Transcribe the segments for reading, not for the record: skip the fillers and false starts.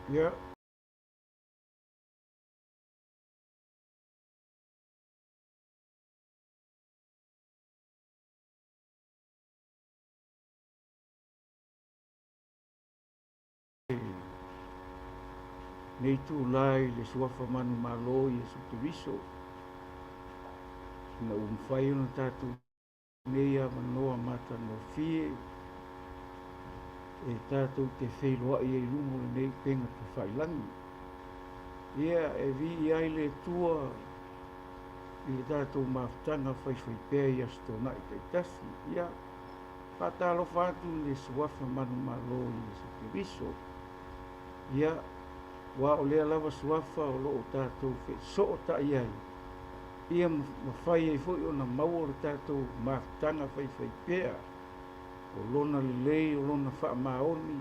Ia. Lenei itula i le Suafa manumalo o Iesu Keriso, ina ua mafai ona tatou nei avanoa matagofie e tatou te feiloai ai i luga o lenei upega tafailagi. Ia, e viia ai le Atua i le tatou mafutaga faifaipea i Aso Toonai taitasi. Ia, faatalofa atu i le Suafa manumalo o Iesu Keriso. Ia, aua o lea lava Suafa o lo o tatou fesootai ai, ia mafai ai foi ona maua le tatou mafutaga faifaipea, o Lona lelei, o Lona faamaoni,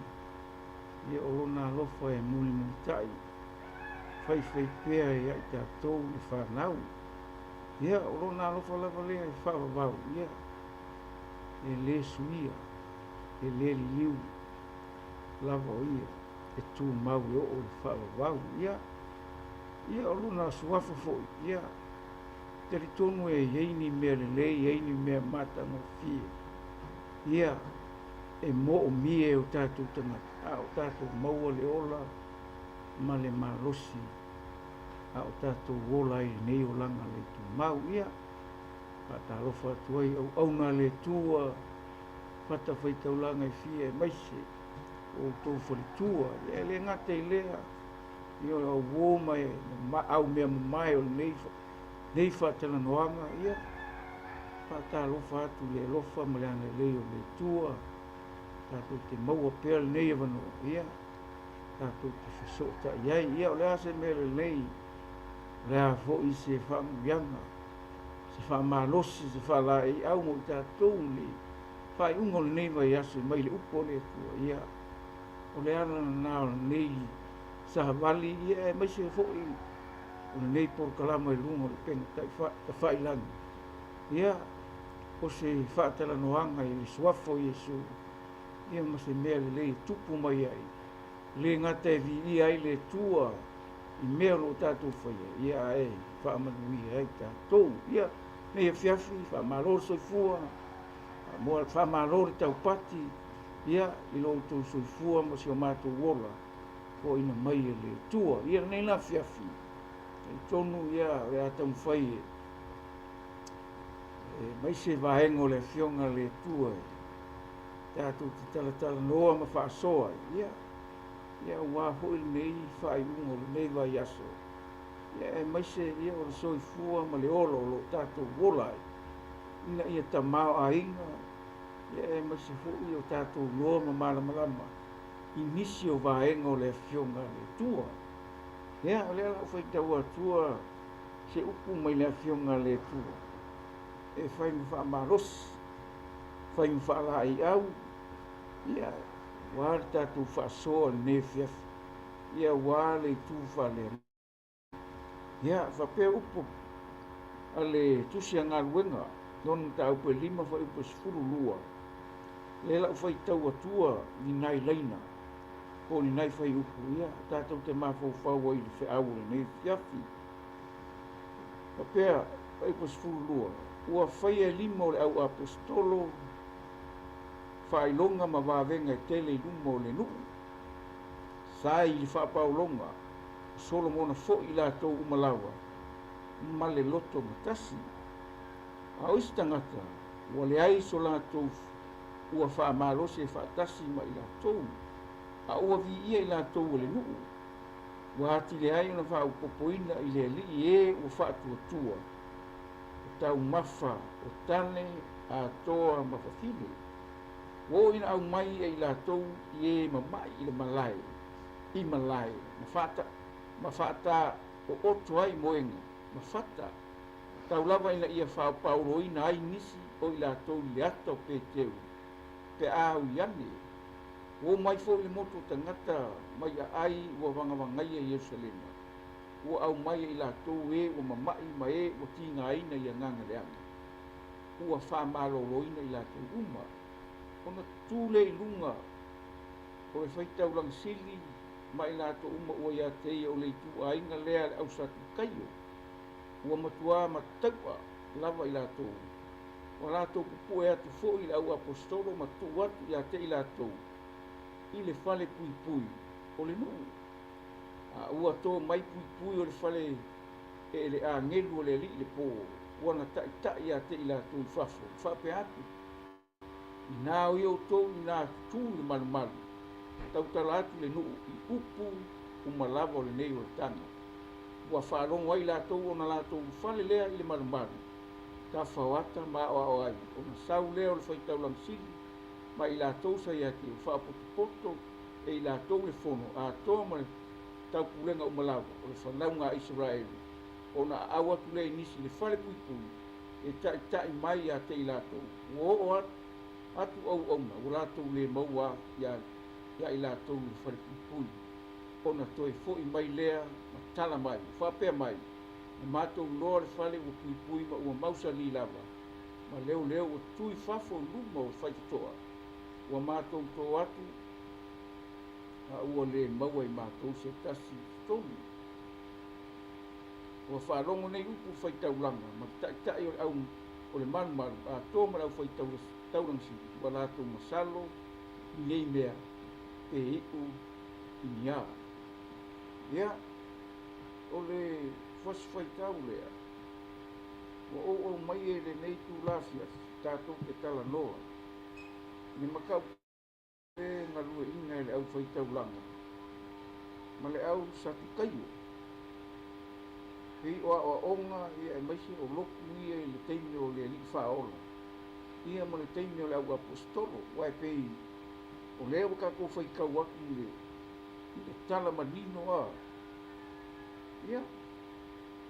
ia o Lona alofa e mulimulitai faifaipea ia i tatou le fanau. Ia, o Lona alofa lava lea e faavavau, ia, e le suia, e le liliu lava o Ia, e tumau e oo i le faavavau. Ia, ia o Lona Suafa foi, ia, talitonu e i ai ni mea lelei, e i ai ni mea matagofie, ia, e moomia e o tatou tagata, a o tatou maua le ola ma le malosi, a o tatou ola ai i lenei olaga le tumau. Ia, faatalofa atu ai auauna a le Atua, fatafaitaulaga e fia aemaise o outou faletua. Ia, e le gata i lea, ia o au uo ma au mea mamae o lenei faatalanoaga. Ia, faatalofa atu i le alofa ma le agalelei o le Atua, tatou te maua pea lenei avanoa, ia, tatou te fesootai ai. Ia, o le a se mea lelei, o le a foi se faamanuiaga, se faamalosi, se faalaeiau mo i tatou i le faaiuga o lenei vaiaso mai le upu a le Atua. Ia, o le ala lena o lenei savali, ia, aemaise foi o lenei polokalama i luga o le upega tafailagi. Ia, o se faatalanoaga i le Suafa o Iesu, ia, ma se mea lelei e tupu mai ai, le gata e viia ai le Atua i mea o lo o tatou faia, ia, ae faamanuia ai tatou. Ia, nei afiafi, faamalo le soifua, faamalo le taupati, ia, i lo outou soifua ma si o matou ola foaina mai e le Atua. Ia, lenei la afiafi, talitonu, ia, o le a taumafai e mai se vaega o le Afioga a le Atua e tatou te talatalanoa ma faasoa ai, ia, ia aua foi lenei faaiuga o lenei vaiaso, ia, aemaise, ia, o le soifua ma le ola o lo o tatou ola ai, ina ia tamaoaiga, ia, aemaise foi o tatou loa ma malamalama i nisi o vaega o le Afioga a le Atua. Ia, o lea la ua faitau atua se upu mai le Afioga a le Atua e fai ma faamalosi, fai ma faalaeiau, ia, aua le tatou faasoa i lenei afiafi, ia, aua le itu faale. Ia, faapea upu a le Tusi a Galuega, lona mataupu e 5 fuaiupu e 12, lea la ua faitau atua ni nai laina po o ni nai fuaiupu, ia, tatou te mafaufau ai i le feau o lenei afiafi. Faapea, fuaiupu e 12, ua faia e lima o le au aposetolo faailoga ma vavega e tele i luma o le nuu, sa i le faapaologa o Solomona foi i latou uma lava ma le loto gatasi. A o isi tagata ua leai so latou ua faamalosi e faatasi ma i latou, a ua viia i latou e le nuu, ua atili ai ona faaopoopoina i le alii e ua faatuatua, o taumafa o tane atoa ma fafine. Ua oo ina aumai e i latou i e mama'i i le malae, i malae, ma faataooto ai moega ma fata, tau lava ina ia faapaoloina ai nisi o i latou i le ata o Peteru, pe a ui ane. Ua omai foi le motu o tagata mai aai ua vagavagaia i Ierusalema, ua aumai e i latou e ua mama'i ma e ua tigaina i agaga leaga, ua faamaloloina i latou uma. Ona tutū lea i luga o le faitaulaga sili Ma i latou uma ua ia te ia o le ituaiga lea a le au Satukaio, ua matuā matau'a lava i latou. Ua latou pupue atu foi i le au aposetolo ma tuu atu ia te i latou i le fale puipui o le nuu. A ua to mai puipui o le fale e le agelu o le Alii i le po, ua na taʻitaʻi ia te i latou i fafo, ma faapea atu, Inā o ia outou inā tutū i le malumalu, tautala atu i le nuu i upu uma lava o lenei olataga. Ua faalogo ai i latou ona latou ulufale lea i le malumalu, tafaoata ma aoao ai, ona sau lea o le faitaulaga sili ma i latou sa ia te ia, ua faapotopoto e i latou le fono atoa ma le taupulega uma lava o le fanauga a Isaraelu, ona aau atu lea i nisi i le fale puipui e taʻitaʻi mai ia te i latou. Ua oo atu auauna ua latou le maua ia i latou i le fale puipui, ona toe foi mai lea ma tala mai, ua faapea mai, Na matou iloa le fale ua puipui ma ua mausali lava, ma leoleo ua tu i fafo i luma o le faitotoa. Ua matou to atu a ua le maua e matou se tasi i totonu. Ua faalogo nei upu le faitaulaga ma le taʻitaʻi o le au o le malumalu atoa ma le aufaitaulaga sili, ua latou masalo i nei mea pe iʻu i ni a. Ia, o le fasi faitau lea ua ou aumaia i lenei itula afiafi tatou te talanoa i le mataupu e galueaiina e le aufaitaulaga ma le au Satukaio. Pei o aoaoga ia aemaise o lotu ia i le taimi o le Alii Faaola ia ma le taimi o le au aposetolo, aua e pei o lea ua tatou faitau atu i le tala manino a ia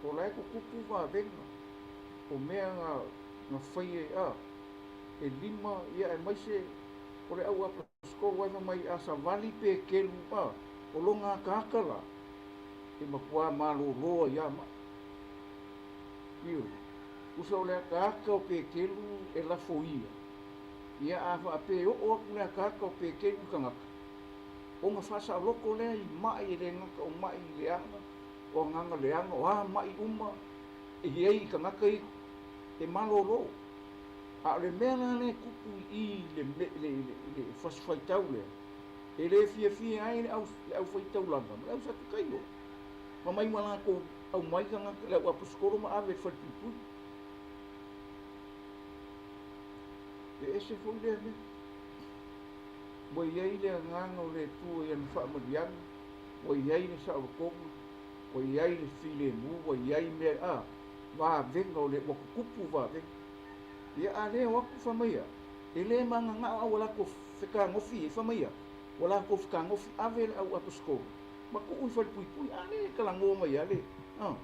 o la e tutupu vavega o mea na faia a e lima ia aemaise o le au aposetolo ai fai mai a savali Petelu a o lona akaaka la e matuā malōlō ai a maʻi. Ioe, tusa o le akaaka o Petelu e lafoia, ia a faapea e oo atu le akaaka o Petelu i tagata, ona faasaoloto lea i maʻi e le gata o maʻi leaga, o agaga leaga, o a maʻi uma e i ai i tagata ia e malōlō. A o le mea la lea e tupu i i i le fasi faitau lea, e le fiafia ai le aufaitaulaga ma le ausatukaio. Fai mai ua latou aumai tagata, le au aposetolo ma ave i le falepuipui. E ese foi lea mea. Ua i ai le agaga o le Atua i ana faamanuiaga, ua i ai le saolotoga, ua i ai le filemu, ua i ai mea, a, vavega o le, ua tutupu vavega. Ia, a lea o atu fai mai a, e le magagao a ua latou fetagofi ai, fai mai a, ua latou fetagofi ave le au aposetolo ma tuu i falepuipui, a lea e talanoa mai a le, a,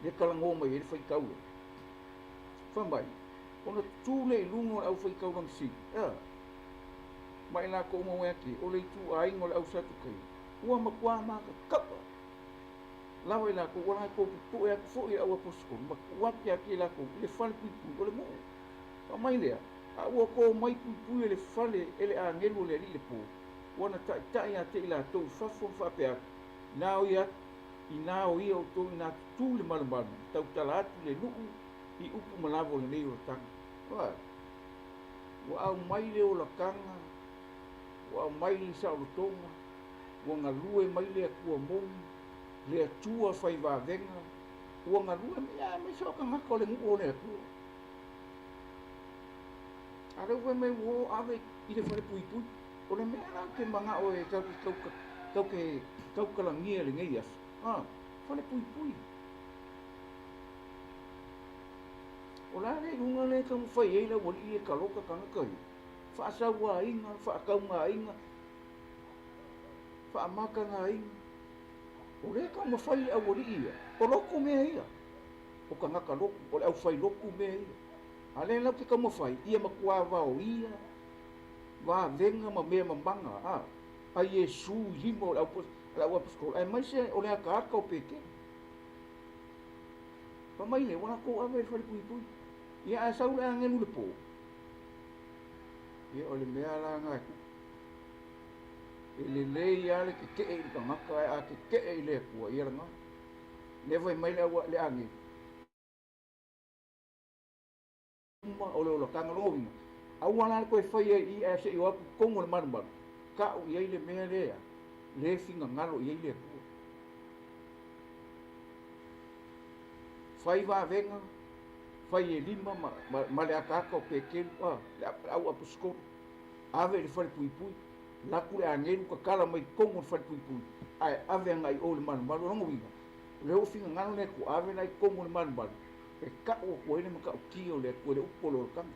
lea e talanoa mai ai le faitau lea. Fai mai, ona tutū lea i luga o le aufaitaulaga sili, a, ma i latou uma ua ake, o le ituaiga o le au Satukaio, ua matuā makakau'a lava i latou, ua latou pupue atu foi i le au aposetolo, ma tuu atu ia te i latou i le fale puipui o le nuu. Fai mai lea, a ua to mai puipui e le fale e le agelu o le Alii i le po, ua na taʻitaʻi ia te i latou i fafo ma faapea atu, Inā o ia, inā o ia outou inā tutū i le malumalu, ma tautala atu i le nuu i upu ma lava o lenei olataga. Ua, ua aumai le olataga, ua aumai le saolotoga, ua galue mai le Atua moni, le Atua fai vavega, ua galue mai, ia aemaise o tagata o le nuu o le Atua. A lea ua fai mai ua o ave i le fale puipui. O le mea la ou te manao e tatou te tau, te tautalagia i lenei aso, a, fale puipui. O le a le iuga lea e taumafai ai le aualii e taloka tagata ia? Faasauaina, faataugaina, faamatagaina. O lea e taumafai le aualii ia, o lotu mea ia, o tagata lotu, o le aufailotu mea ia. A lea la ou te taumafai, ia matua vaoia vavega ma mea mamaga a a Iesu i lima o le au aposetolo, aemaise o le akaaka o Petelo. Fai mai lea, ua latou ave i le falepuipui. Ia ae sau le agelu i le po. Ia o le mea la lena e tupu. E lelei lava le tetee i le tagata ae a tetee i le Atua, ia lena. Lea fai mai le au le agelu uma o le olataga lona uiga, aua la le toe faia i i ae se i o atu i totonu o le malumalu, tau i ai le mea lea le finagalo i ai le Atua. Fai vavega, fai e lima ma, ma, ma le ataata o Peteru, a, le au aposetolo, ave i le falepuipui, laku le agelu tatala mai totonu o le falepuipui, ae ave agai i o i le malumalu. O lona uiga, o lea ua finagalo le Atua, ave la i totonu o le malumalu, e tau atu ai le matautia o le Atua i le upu o le olataga.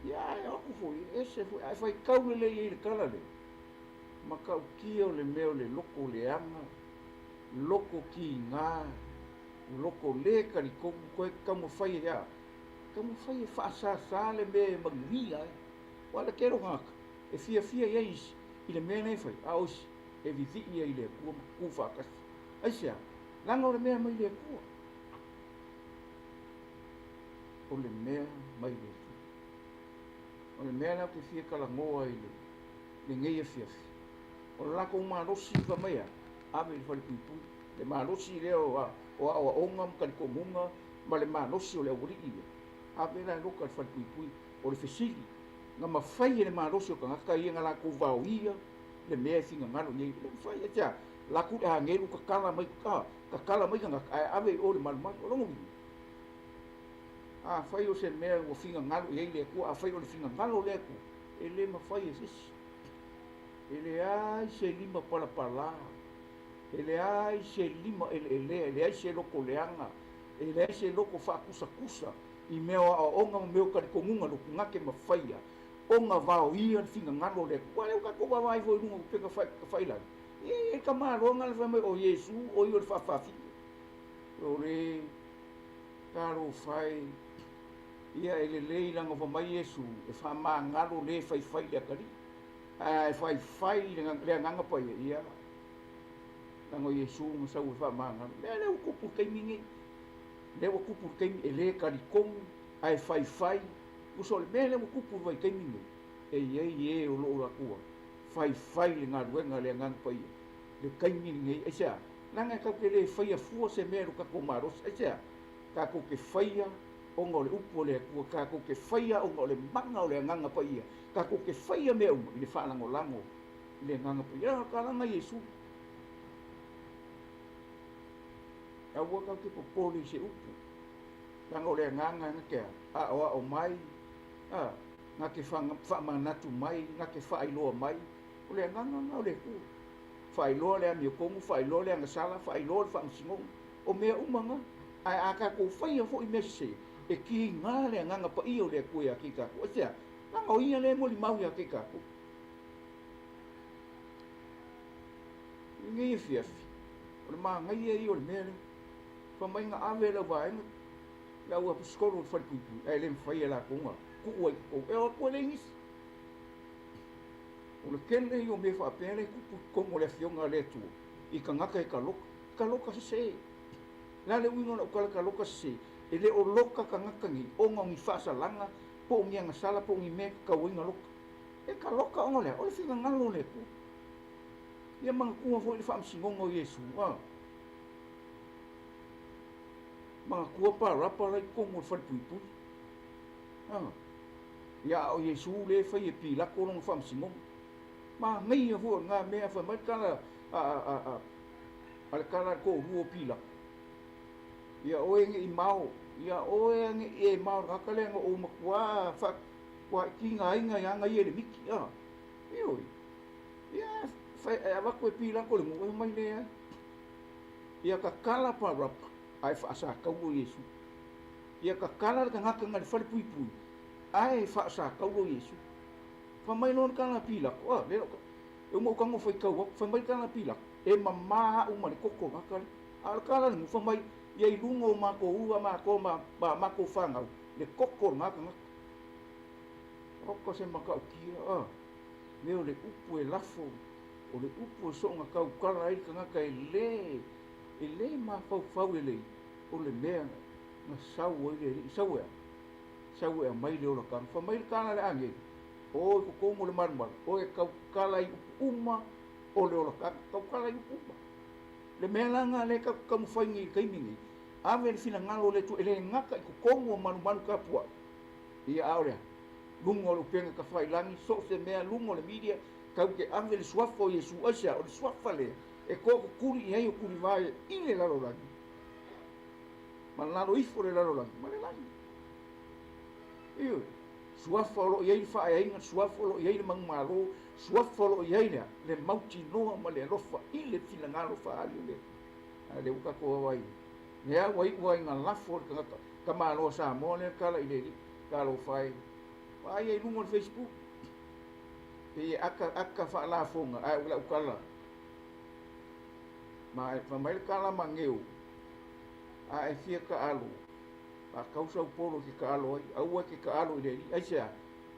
Ia, ae o atu foi, e ese foi, ae faitau lelei ai i le tala lea, matautia o le mea o le loto leaga, loto tiga, loto le talitonu, toe taumafai e a? Taumafai e faasasa le mea e manuia ai. Aua o le tele o tagata e fiafia i ai isi i le mea lea e fai, a o isi e vivii ai i le Atua ma tutu faatasi. Aisea? Leaga o le mea mai le Atua. O le mea mai le Atua. O le mea lea ou te fia talanoa ai i lenei afiafi, o le latou malosi fai mai a, ave i le falepuipui. Le malosi lea o aoaoga ma talitonuga ma le malosi o le aualii ia, ave la e loka i le falepuipui. O le fesili, na mafai e le malosi o tagata ia na latou vaoia le mea e finagalo i ai? E le mafai. Aisea? Latou le agelu tatala mai, tatala mai tagata ae ave i o i le malumalu. O lona uiga, afai o se mea ua finagalo i ai le Atua, afai o le finagalo o le Atua, e le mafai e se isi. E leai se lima palapala, e leai se lima eleelea, e leai se loto leaga, e leai se loto faakusakusa i mea o aoaoga ma mea o talitonuga lotu gake mafaia ona vaoia le finagalo o le Atua. Aua o lea ua tatou vaavaai foi i luga o upega tafailagi, ia e i ai le tamaloa na fai mai o Iesu o ia o le faafafine. O le talofa e, ia e lelei leaga fai mai Iesu e faamagalo le faifai i le atalii, ae a e faifai i le Agaga Paia, ia leaga o Iesu na sau e faamagalo. Lea lea ua tupu i le taimi nei. Lea ua tupu i le taimi e le talitonu ae faifai. Tusa o le mea lea ua tupu i le vaitaimi nei, e i ai e o lo o latou faifai i le galuega a le Agaga Paia le taimi lenei. Aisea? Leaga e tatou te le faia fua se mea i lo tatou malosi. Aisea? Tatou te faia ona o le upu a le Atua, tatou te faia ona o le mana o le Agaga Paia, tatou te faia mea uma i le faalagolago i le Agaga Paia. O le tala Iesu. Aua tatou te popole i se upu, leaga o le Agaga na te aoao mai, na te faamanatu mai, na te faailoa mai. O le Agaga lena o le Atua. Faailoa le amiotonu, faailoa le agasala, faailoa le faamasinoga. O mea uma na. Ae a tatou faia foi mea sese, e kiga le Agaga Paia o le Atua ia te i tatou. Aisea? Leaga o Ia lea e molimau ia te i tatou. I lenei afiafi, o le manaia ia o le mea lea. Fai mai na ave lau vaega, le au aposetolo i le falepuipui, ae le mafai e latou na tuu ai i totonu. E o atu e leai nisi. O le tele ia o mea faapea lea e tupu i totonu o le Afioga a le Atua i tagata e taloka. Taloka sese. O le a le uiga o lau tala taloka sese? E le o loka tagata nei ona o ni faasalaga po o ni agasala po o ni mea e tatau ai ona loka. E taloka ona o le a? O le finagalo o le Atua. Ia manatua foi le faamasinoga o Iesu, a. Manatua Parapa la i totonu o le falepuipui. A. Ia a o Iesu lea e fai e Pilato lona faamasinoga. Manaia foi o lena mea fai mai le tala a a a a le tala a le toalua o Pilato. Ia oe ne i mao, ia oe ne i e mao le tagata lea na ou matua fa tigaina ia aga ia i le miti, a. Ioe. Ia, fai, e avatu e Pilato le nuu, e omai leai. Ia tatala Parapa, ae faasataulo Iesu. Ia tatala le tagata na i le falepuipui, ae faasataulo Iesu. Fai mai loa le tala a Pilato, a, lea e uma ou tago faitau atu, fai mai le tala a Pilato, e mamā au ma le toto o le tagata lea. A o le tala a le nuu, fai mai, ia i luga o matou ua matou ma a matou fanau, le toto o lena tagata. Oka se matautia, a. Mea o le upu e lafo, o le upu e soona tautala ai le tagata e le, e le mafaufau lelei, o le mea na sau ai le Alii. Sau e a? Sau e aumai le olataga. Fai mai le tala a le agelu, O i totonu o le malumalu, oe e tautala i upu uma o le olataga, tautala i upu uma. Le mea la lena lea tatou te taumafai nei i le taimi nei, ave le finagalo o le Atua e le gata i totonu o malumalu tapuai, ia a o le a? Luga o le upega tafailagi, so o se mea, luga o le media, tatou te ave le suafa o Iesu. Aisea? O le suafa lea e toatutuli i ai o tulivae i le lalolagi, ma lalo ifo o le lalolagi ma le lagi. Ioe, suafa o lo o i ai le faaeaina, suafa o lo o i ai le manumalo, suafa o lo o i ai le a? Le mautinoa ma le alofa i le finagalo faaali o le Atua. A o lea ua tatou vaavaai i ai, lea ua iu lava ina lafo le tagata tamaloa Samoa lea tala i le alii, talofa e, vaai ai i luga o le Facebook, pei e ata ata faalafoga, ae o lau tala, ma fai mai le tala mageu, a e fia taalo, faatau sau polo e te taalo ai, aua e te taalo i le alii. Aisea?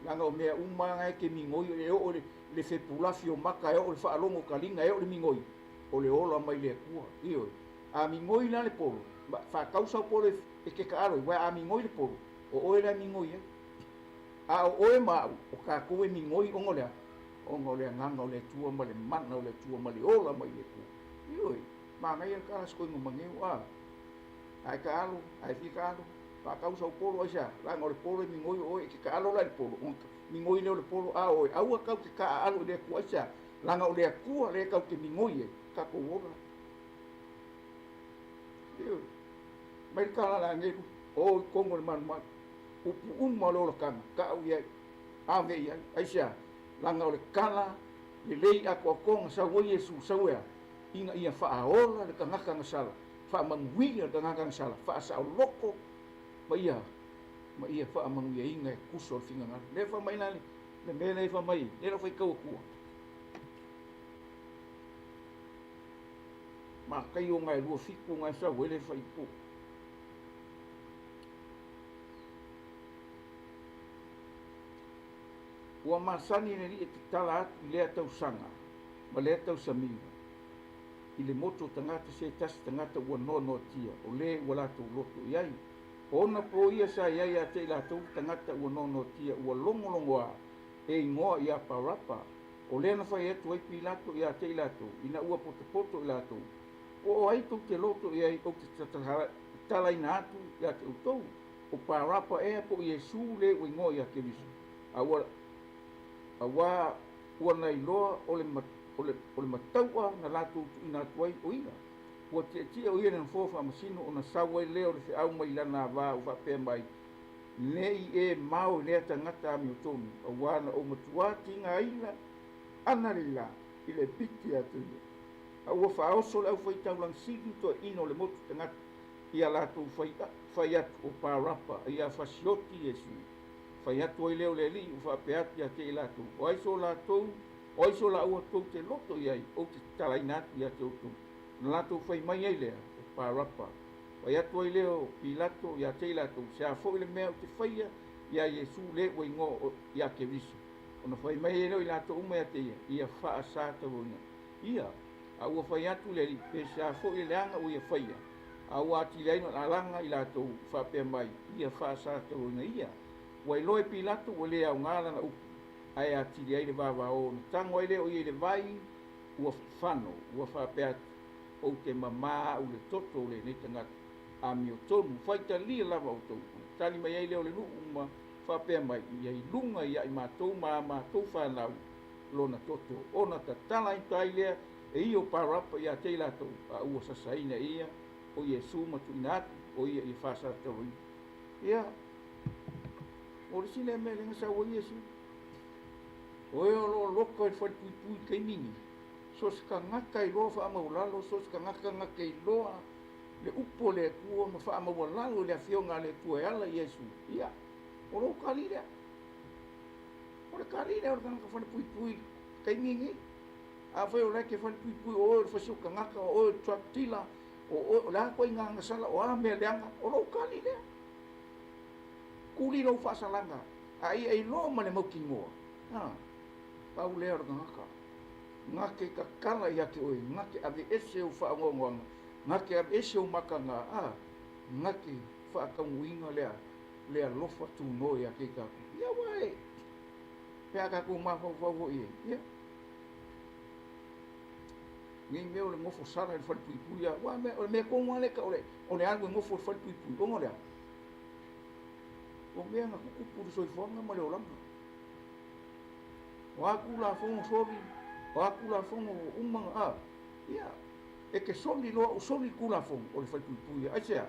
Leaga o mea uma lava na e te migoi, e oo i le fepulafi o maka, e oo i le faalogo o taliga, e oo i le migoi, o le ola mai le Atua. Ioe. A migoi la le polo, faatau sau polo e te taalo ai, uaea a migoi le polo, o oe la e migoi ai. A o oe ma au, o tatou e migoi ona o le a? Ona o le Agaga o le Atua ma le mana o le Atua ma le ola mai le Atua. Ioe. Manaia le tala sikoiga mageu, a. A e taalo, a e fia taalo, faatau sau polo, aisea? Leaga o le polo e migoi o oe, e te taalo la i le polo, ona migoi lea o le polo, a o oe, aua tau te taaalo i le Atua, aisea? Leaga o le Atua lea tau te migoi ai, tatou ola. Ioe. Mai le tala a le agelu, o i totonu o le malumalu, upu uma o le olataga, tau i ai, ave i ai, aisea? Leaga o le tala lelei atoatoa na sau ai Iesu, sau e a? Ina ia faaola le tagata na sala, faamanuia le tagata na sala, faasaoloko ma ia, ma ia faamanuiaina e tusa o le finagalo. Lea fai mai la le mea lea fai mai, lea la faitau atua. Mataio 27 na e sau ai le faaipu. Ua masani le alii e tatala atu i lea tausaga ma lea tausamiga i le motu o tagata se tasi tagata ua noanoatia o le ua latou loto i ai. O ona po ia sa i ai ia te i latou le tagata ua noanoatia ua logologoa e igoa ia Parapa, o lea na fai atu ai Pilato ia te i latou, ina ua potopoto i latou, Po o ai tou te loto i ai ou te tatalaina atu ia te outou, o Parapa ea po o Iesu le ua igoa ia Keriso? A ua, auā ua na iloa o le, o le, o le matau'a na latou tuuina atu ai o ia. Ua tietie o ia i le nofoa faamasino ona sau ai lea o le feau mai lana avā ua faapea mai, Ne i e mao i lea tagata amiotonu, auā na ou matuā tigaina ana le la i le piti atu ia. A ua faaoso le aufaitaulaga sili toeaina o le motu tagata i a latou fai, fai atu o Parapa ia fasioti Iesu. Fai atu ai lea o le Alii ua faapea atu ia te i latou, O ai so latou, o ai so laua tou te loto i ai, ou te tatalaina atu ia te outou. Ona latou fai mai ai lea, O Parapa. Fai atu ai lea o Pilato ia te i latou, Se a foi le mea ou te faia iā Iesu le ua igoa ia Keriso? Ona fai mai ai lea o i latou uma ia te ia, Ia faasatauaina ia. A ua fai atu le Alii, Pe se a foi le leaga ua ia faia, a ua atili ai ona alaga i latou i faapea mai, Ia faasatauaina ia. Ua iloa e Pilato ua le aoga lana upu, ae atili ai le vavao, ona tago ai lea o ia i le vai ua fano, ua faapea atu, Ou te mamā au i le toto o lenei tagata, amiotonu, faitalia lava outou. Ona tali mai ai lea o le nuu ma faapea mai, Ia i luga ia i matou ma a matou fanau lona toto. Ona tatala ai lea e ia o Parapa ia te i latou, a ua sasaina e ia o Iesu ma tuuina atu o ia ia faasatauaina. Ia, o le isi lea mea lea na sau ai Iesu. O e o lo o loka i le falepuipui i le taimi nei, so o se tagata iloa faamaualalo, so o se tagata na te iloa le upu a le Atua ma faamaualalo i le Afioga a le Atua e ala i Iesu, ia, o lou kali lea. O le kali lea o le tagata falepuipui i le taimi nei. Afai o la e te falepuipui o oe o le fasioti tagata, o oe o le drug dealer, o oe, o le a ituaiga agasala, o a mea leaga, o lou kali lea. Kuli lou faasalaga, a ia iloa ma le mautinoa, a, pau lea o le tagata. Na te tatala ia te oe, na te aveese ou faanoanoaga, na te aveese ou mataga, a, na te faataunuuina lea, le alofa tunoa ia te tatou. Ia aua e. Pe a tatou mafaufau foi i ai, ia, nei mea o le nofo sala i le falepuipui, aua o le mea tonu lava lea e tau o le alu e nofo i le falepuipui, ona o le a? O mea na tutupu i le soifuaga ma le olaga. O a Tulafono soli, o a Tulafono uma na, a, ia, e te soli loa ua soli le Tulafono, o le falepuipui ia. Aisea?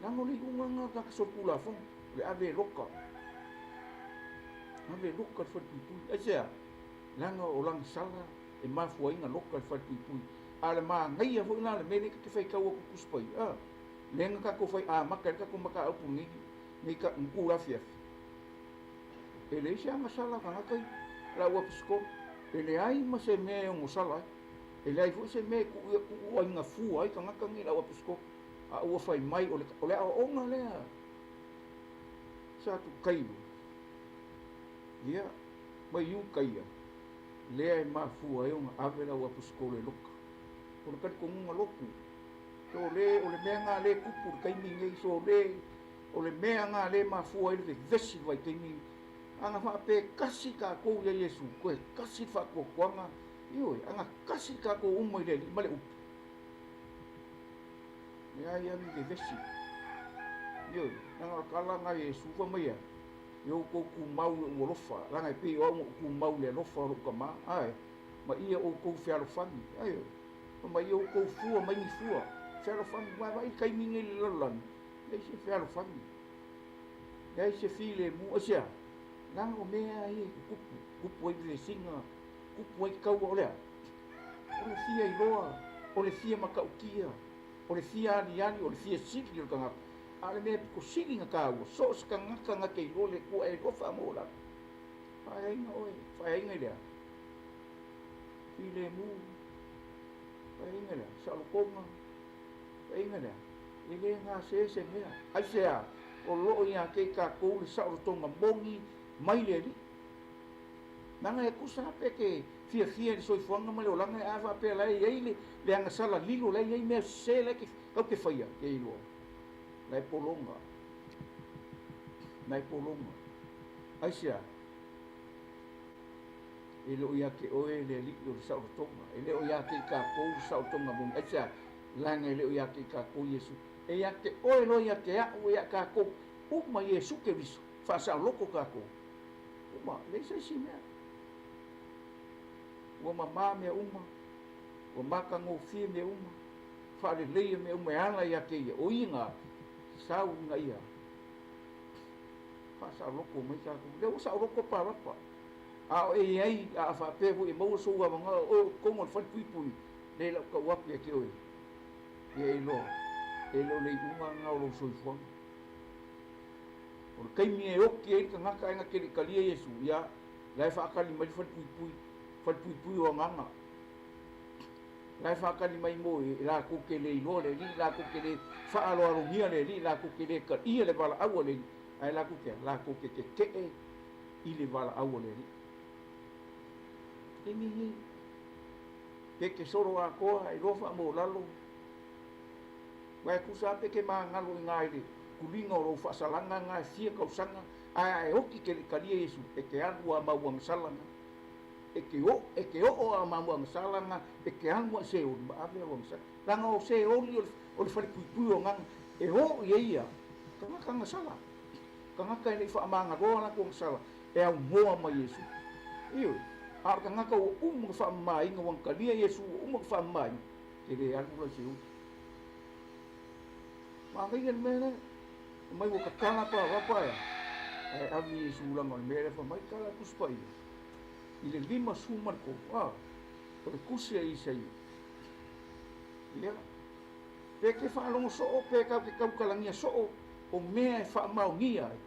Leaga o le iuga lena o le tagata solitulafono, o le ave e loka. Ave e loka i le falepuipui. Aisea? Leaga o lana sala e mafua ai ona loka i le falepuipui. A o le manaia foi lena o le mea lea ta te faitau atu i Tusi Paia, a, lea na tatou fai amata ai le tatou mataupu i lenei itula afiafi. E leai se agasala a tagata ia, le au aposetolo. E leai ma se mea e ono sala ai. E leai foi se mea e tuuaiga fua ai tagata nei, le au aposetolo. A ua fai mai, o le, o le aoaoga lea sa tukaio, ia, mai Iutaia, lea e mafua ai ona ave le au aposetolo e loka. O le talitonuga lotu, so le, o le mea lena lea e tupu i le taimi lenei, so le, o le mea lena lea e mafua ai le vevesi i le vaitaimi lenei. A na faapea e tasi tatou ia Iesu, toe tasi le faatuatuaga, ioe, a na tasi tatou uma i le Alii ma le Upu, leai lava ni vevesi. Ioe, leaga o le tala lena a Iesu, fai mai a, Ia outou tumau i lou alofa, leaga e pei o au na ou tumau i le alofa o lou Tama, ae, ma ia outou fealofani, ioe, ma ia outou fua mai ni fua, fealofani, vaavaai i le taimi nei i le lalolagi, leai se fealofani, leai se filemu, aisea? Leaga o mea ia e tutupu, tupu ai vevesiga, tupu ai taua, o le a? O le fia iloa, o le fia matautia, o le fia aliali, o le fia sili o le tagata. A o le mea e pito sili ona taua, so o se tagata na te iloa le Atua e alofa mo lalo. Faeaina oe, faeaina i le a? Filemu, faeaina i le a? Saolotoga, faeaina i le a? E le gasea se mea. Aisea? O lo o ia te i tatou le saolotoga moni mai le Alii. Leaga e tusa lava pe te fiafia i le soifuaga ma le olaga, a faapea la e i ai le le agasala lilo, la e i ai mea sese la e tau te faia, te iloa, la e pologa, la e pologa. Aisea? E le o ia te oe le Alii o le saolotoga, e le o ia te i tatou le saolotoga moni. Aisea? Leaga e le o ia te i tatou Iesu. E ia te oe loa ia te a'u, e ia tatou uma Iesu Keriso, faasaoloto tatou. Uma, leai se isi mea. Ua mamā mea uma, ua matagofie mea uma, faaleleia mea uma e ala ia te ia, o ia na sau ina ia faasaoloto mai tatou. Lea ua saoloto Parapa. A o e i ai, a faapea foi e maua sou avanoa o oe o totonu o le falepuipui, lea la ou tau atu ia te oe, ia e iloa, e le o le iuga lena o lou soifuaga. O le taimi e oti ai le tagata ae na te le i talia Iesu, ia, la e faatali mai le falepuipui, falepuipui o agaga. La e faatali mai mo e latou te le iloa le Alii, latou te le faaaloalogia le Alii, latou te le talia le valaau a le Alii, ae latou te a? Latou te tetee i le valaau a le Alii. Taimi nei, pe te solo atoa e iloa faamaualalo, Aua e tusa lava pe te magalo i ina i le tuliga o lou faasalaga na e fia tausaga, ae a e oti te le i talia Iesu, e te alu a mau agasala na. E te o, e te oo a mau agasala na, e te alu a i Seoli ma ave au agasala. Leaga o Seoli o le, o le falepuipui o agaga, e oo i ai ia tagata agasala, tagata e le i faamagaloa latou agasala, e aunoa mai Iesu. Ioe, a o le tagata ua uma ona faamamaina, ua na talia Iesu ua uma ona faamamaina, e le alu la i Seoli. Manaia le mea lea. Fai mai ua tatala palapa ea, ae ave i tulaga o le mea lea fai mai tala Tusi Paia i le 53, a, o le tusi a Isaia. Ia, pe te faalogo soo pe tau te tautalagia soo o mea e faamaonia ai,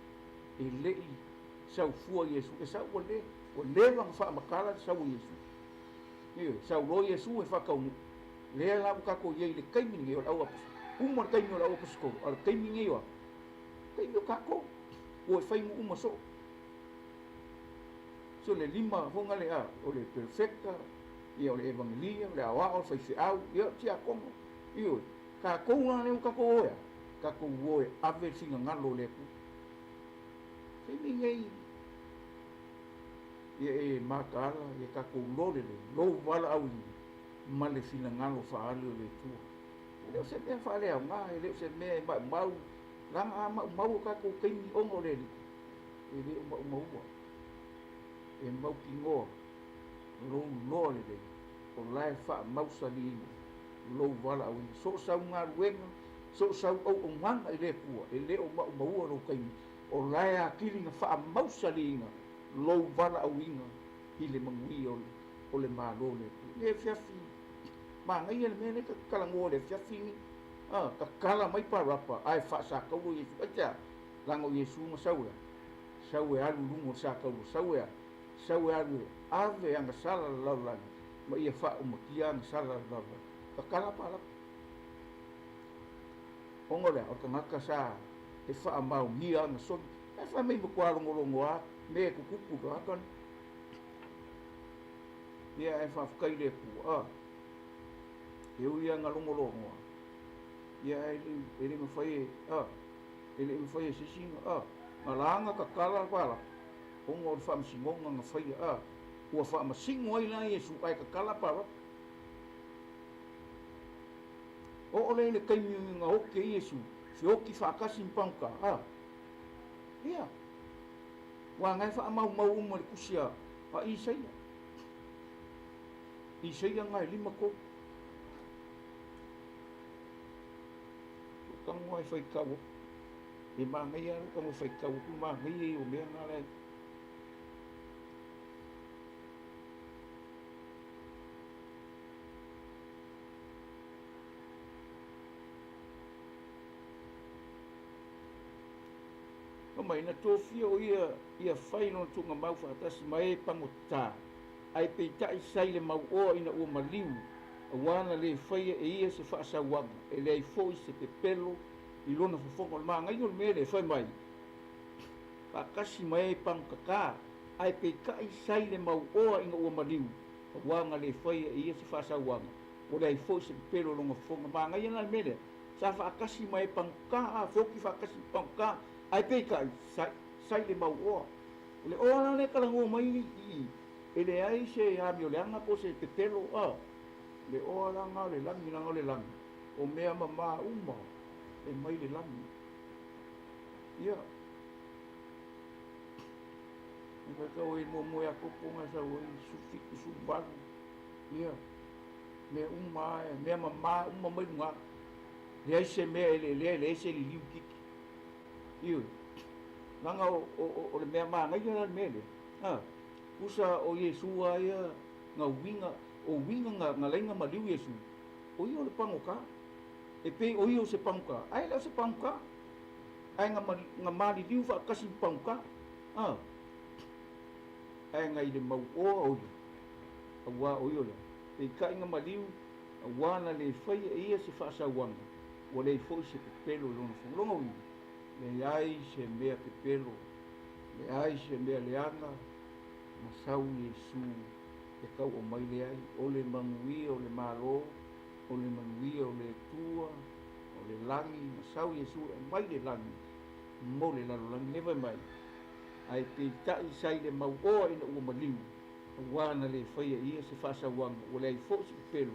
e le i sau fua Iesu, e sau ua le, ua leva ona faamatala le sau o Iesu. Ioe, sau loa Iesu e faataunuu. Lea la ua tatou i ai i le taimi lenei o le au aposetolo. Uma le taimi o le au aposetolo, a o le taimi lenei o a? Taimi o tatou. Ua e fai uma soo. So le lima foga le a, o le perfecta, ia o le evangelia, o le aoao, o le faifeau, ia o le tiakono. Ioe, tatou la lea ua tatou o e a? Tatou o e ave le finagalo o le Atua. Taimi lenei. Ia e mataala ia tatou iloa lelei lou valaauina ma le finagalo faaali o le Atua. E le o se mea faaleaoga, e le o se mea e maumau, leaga a maumau o tatou taimi ona o le Alii, e le o maumaua, e mautinoa lou iloa lelei o la e faamausaliina lou valaauina. So o sau galuega, so o sau auaunaga i le Atua, e le o maumaua lou taimi, o la e atili na faamausaliina lou valaauina i le manuia o le Malo o le Atua. I le afiafi, manaia le mea lea ta te talanoa i le afiafi lenei, a, tatala mai Parapa ae faasataulo Iesu. Aisea? Leaga o Iesu na sau e a? Sau e alu i luga o le sataulo, sau e a? Sau e alu e ave agasala a le lalolagi ma ia faaumatia agasala a le lalolagi. Tatala Parapa. Ona o le a? O le tagata sa e faamaonia ana soli. Ae fai mai matua logologo lava mea e tutupu i le tagata lea. Ia ae faafetai i le Atua, a, e ui lava ina logologoa, ia ae e le mafai e, a, e le mafai e se isi ona, a, na laga tatala le palapa, ona o le faamasinoga na faia, a, ua faamasino ai la Iesu ae tatala palapa. Oo lea i le taimi na oti ai Iesu, feoti faatasi ma pagota, a, ia, ua na e faamaumau uma i le tusi a Isaia. Isaia na e 53. Lou tago lava e faitau atu. E manaia lava lou tago e faitau atu, manaia ia o mea na la e. Fai mai, na tofia o ia ia fai lona tuugamau faatasi ma e pagota, ae peitai sa i le mauoa ina ua maliu, auā na le faia e ia se faasauaga, e leai foi se pepelo i lona fofoga. O le manaia o le mea lea, fai mai, faatasi ma e pagotatā, ae peitai sa i le mauoa ina ua maliu, auā na le faia e ia se faasauaga, ua leai foi se pepelo i lona fofoga. Manaia la le mea lea, sa faatasi ma e pagota, a feoti faatasi ma pagota, ae peitai, sa, sa i le mauoa. O le oa la lea e talanoa mai i i, e leai se amioleaga po o se pepelo, a. Le oa la na o le lagi, leaga o le lagi, o mea mamā uma e mai le lagi. Ia. E faitau ai muamua Iakopo na e sau ai 17, 18, ia, mea uma lava, mea mamā uma mai luga ae. Leai se mea e lelea, leai se liliu itiiti. Ioe. Leaga o le mea manaia la le mea lea, a, tusa o Iesu lava ia na uiga, o uiga na laina maliu Iesu, o ia o le pagota. E pei o ia o se pagota, ae le o se pagota. Ae na maliliu faatasi ma pagota. A, ae na i le mauoa o ia, auā o ia o le a? Peitai na maliu, auā na le faia e ia se faasauaga, ua leai foi se pepelo i lona fono. Lona uiga, leai se mea pepelo, leai se mea leaga, na sau Iesu e tau'a mai leai, o le manuia o le Malo, o le manuia o le Atua, o le lagi, na sau Iesu e aumai le lagi mo le lalolagi. Lea fai mai, Ae peitai sa i le mauoa ina ua maliu, auā na le faia e ia se faasauaga, ua leai foi se pepelo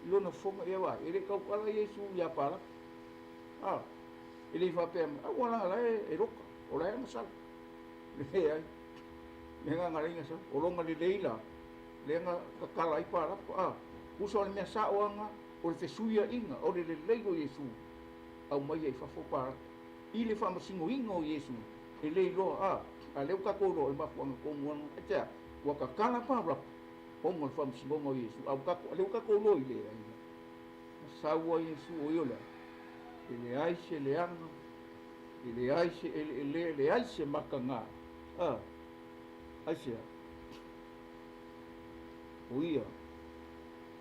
i lona fofoga. Ia vaai, e le i tautala Iesu iā Palaka. A, e le i faapea mai, Aua la, la e loka, o la e agasala. Leai, le agaga leai na sau. O lona lelei la, lea na tatala ai Palapa. A, tusa o le mea sao lava na, o le fesuiaiga, o le lelei o Iesu, aumaia i fafo Palapa. I le faamasinoina o Iesu, e le iloa, a, a lea ua tatou iloa, o le mafuaaga tonu lava lena. Aisea? Ua tatala Palapa ona o le faamasinoga o Iesu, a ua tatou, a lea ua tatou iloa i le ai. Na sau ai Iesu, o ia o le a? E leai se leaga, e leai se eleele, e leai se mataga. A, aisea? O ia,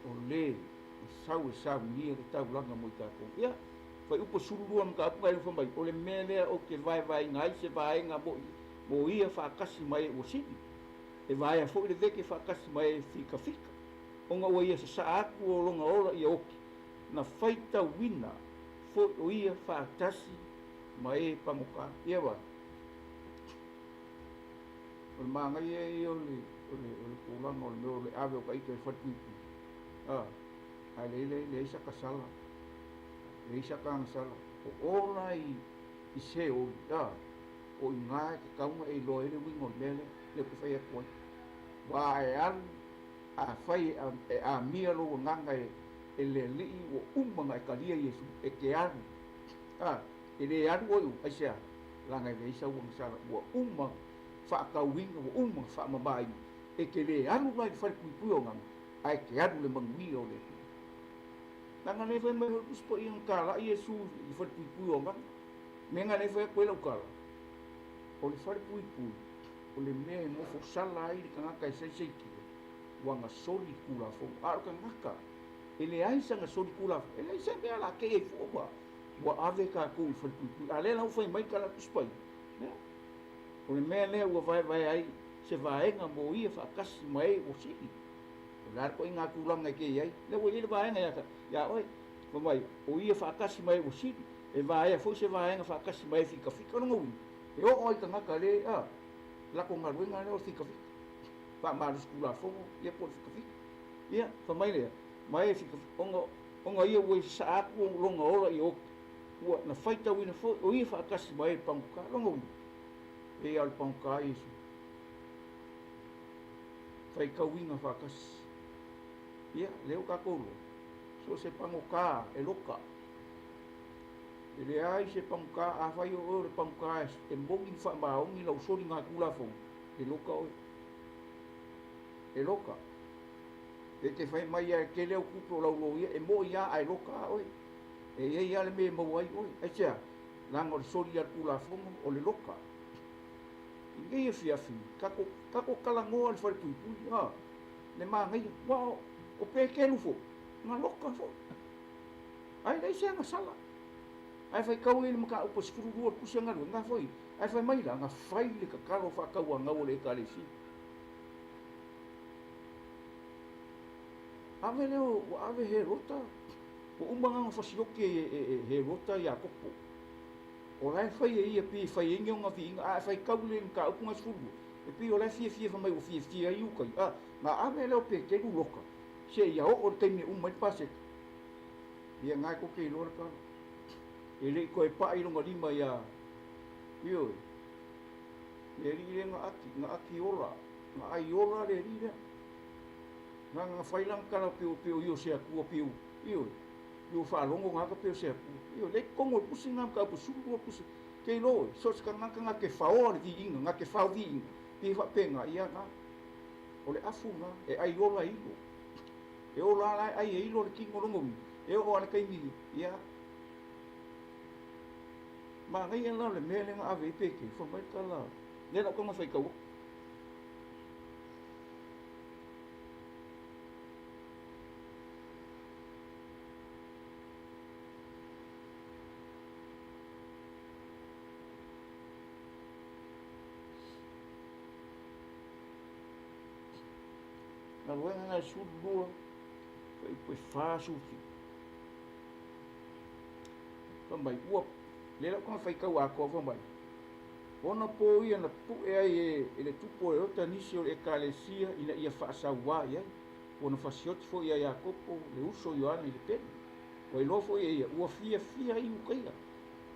o le na sau e saunia le taulaga mo i tatou. Ia, Fuaiupu 12 mataupu na fai mai, o le mea lea ou te vaevaeina ai se vaega mo ia faatasi ma e ua sili, e vaea foi le veke faatasi ma e fikafika, ona ua ia sasaa atu o lona ola ia oki, na faitauina foi o ia faatasi ma e pagota. Ia vaai, o le manaia ia o le, o le tulaga o le mea o le ave o ka ita i le falepuipui, a, ae leai, leai, leai saka sala, leai saka agasala. O o la i, i Seoli, a, o i ina e tatau ona e iloa ai le uiga o le mea lea, lea ou te fai atu ai. Aua a e alu, afai e amia lou agaga e, e le Alii ua uma ona e talia Iesu, e te alu, a, e le alu oe i uta, aisea? Leaga e leai sau agasala, ua uma faatauina, ua uma faamamaina, e te le alu la i le falepuipui o agaga, ae te alu i le manuia o le Atua. Leaga lea fai mai foi le Tusi Paia na talai Iesu i le falepuipui o agaga. Mea na lea e fai atu ai lau tala, o le falepuipui, o le mea e nofo sala ai le tagata e saisaitia, ua na soli le Tulafono. A o le tagata e leai sana soli Tulafono, e leai se mea o le a kei ai fua ua, ua ave tatou i le falepuipui. A lea la ua fai mai le tala a le Tusi Paia, ia, o le mea lea ua vaevae ai se vaega mo ia faatasi ma e ua sili. O le a le ituaiga tulaga e te i ai? Lea ua i ai le vaega ia, ia oe, fai mai, o ia faatasi ma e ua sili, e vaea foi se vaega faatasi ma e fikafika. O lona uiga, e oo lava i tagata le, a, latou galuega lea o le fikafika, faamalosi Tulafono, ia po o le fikafika. Ia, fai mai lea, ma e fikafika, ona, ona ia ua sasaa atu lona ola ia oti, ua na faitauina foi o ia faatasi ma e pagota. Lona uiga, e ia o le pagota Iesu. Faitauina faatasi. Ia, lea ua tatou iloa, so o se pagota e loka. E leai se pagota, afai o oe o le pagota e moni ma faamaoni lau soligatulafono, e loka oe. E loka. E te fai mai lava e tele au tupe o lau loia, e moi lava ae loka lava oe. E i ai lava le mea e maua ai oe. Aisea? Leaga o le soli a le Tulafono, o le loka. I lenei afiafi, tatou, tatou talanoa i le falepuipui, a, le manaia. Aua o, o Petelu foi, na loka foi. Ae leai se agasala. Ae faitau ia i le mataupu e 12 o le Tusi a Galuega, na foi, ae fai mai la, na fai le tatalo faatauanau a le Ekalesia. Ave lea, ua ave Herota, ua uma ona fasioti e, e, e Herota Iakopo. O la e fai e ia pei e fai ai ni ona viiga, a e faitau lelei i le mataupu na 12, e pei o la e fiafia fai mai ua fiafia ai Iuta ia. A, na ave lea o Peteru loka, seia oo i le taimi e uma ai le Paseka. Ia na e tou te iloa le tala. E le i toe pai lona lima iā, ioe, le alii lea na ati, na ati ola, na ai ola le alii lea. Na na fai lana tala pei o, pei o ia o se Atua, pei o, ioe, pei o faalogo gata pei o se Atua. Ioe, lea i totonu o le tusi lena mataupu e 12 tusi. Te iloa oe, so o se tagata na te faoa le viiga, na te fao viiga, pei e faapena, ia na, o le afu na, e ai ola e ilo. E ola la e ai e ilo le tino lona uiga, e oo lava i le taimi, ia, manaia la le mea lea na ave ai Petelu, fai mai le tala, lea la ou tago e faitau atu. Galuega na e 12, fuaiupu e 47. Fai mai, ua, lea la ou tago faitau atoa, fai mai, Ona po ia na pue ai e le tupu o Herota nisi o le Ekalesia ina ia faasauā i ai, ua na fasioti foi ia Iakopo le uso o Ioane i le pelu. Ua iloa foi e ia, ua fiafia ai Iukaia,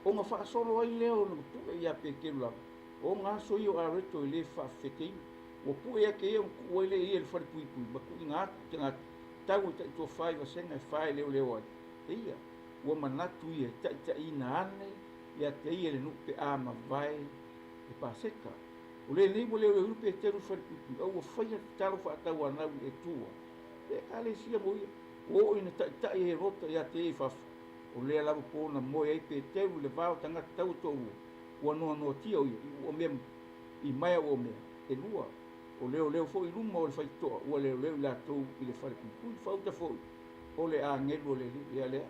ona faasolo ai lea o lona pue iā Peteru lava, o ona aso ia o Areto e le faafefeteina. Ua pue ia te ia ona tuu ai lea e ia i le falepuipui ma tuuina atu i tagata tau e taitoafa i vasega e fa e leoleo ai e ia. Ua manatu ia e taitaiina ane ia te ia le nuu pe a mavae le Paseka. O lenei ua leoleoina Peteru i le falepuipui, a ua faia le tatalo faatauanau i le Atua. Le Ekalesia mo ia, ua oo ina taitai e Herota ia te ia i fafo. O lea lava po na moe ai Peteru i le va o tagata tau e toalua, ua noanoatia o ia i ua mea i maea ua mea e lua. O leoleo foi i luma o le faitotoa, ua leoleo i latou i le falepuipui. Faauta foi o le agelu o le Alii, ia lea.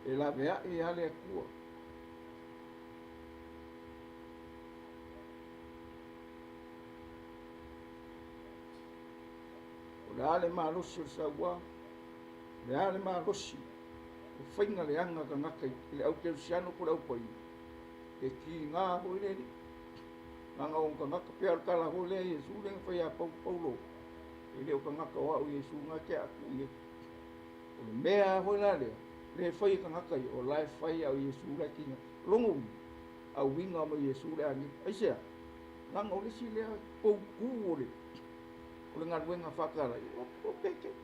E laveai lava le Atua. O le a le malosi o le sauā, o le a le malosi o faiga leaga a tagata i le au kerisiano po o le au paia, e tiga foi le Alii. Leaga o tagata pei lava o le tala foi lea a Iesu lea na fai ia Paulo, e le o tagata o au Iesu na e te aatuu i ai. O le mea lava foi la lea, lea e fai e tagata ia, o la e fai a o Iesu la e tiga. O lona uiga, auiga mai Iesu le agelu. Aisea? Leaga o le isi lea poutu o le o le galuega faatalai, o Petelo.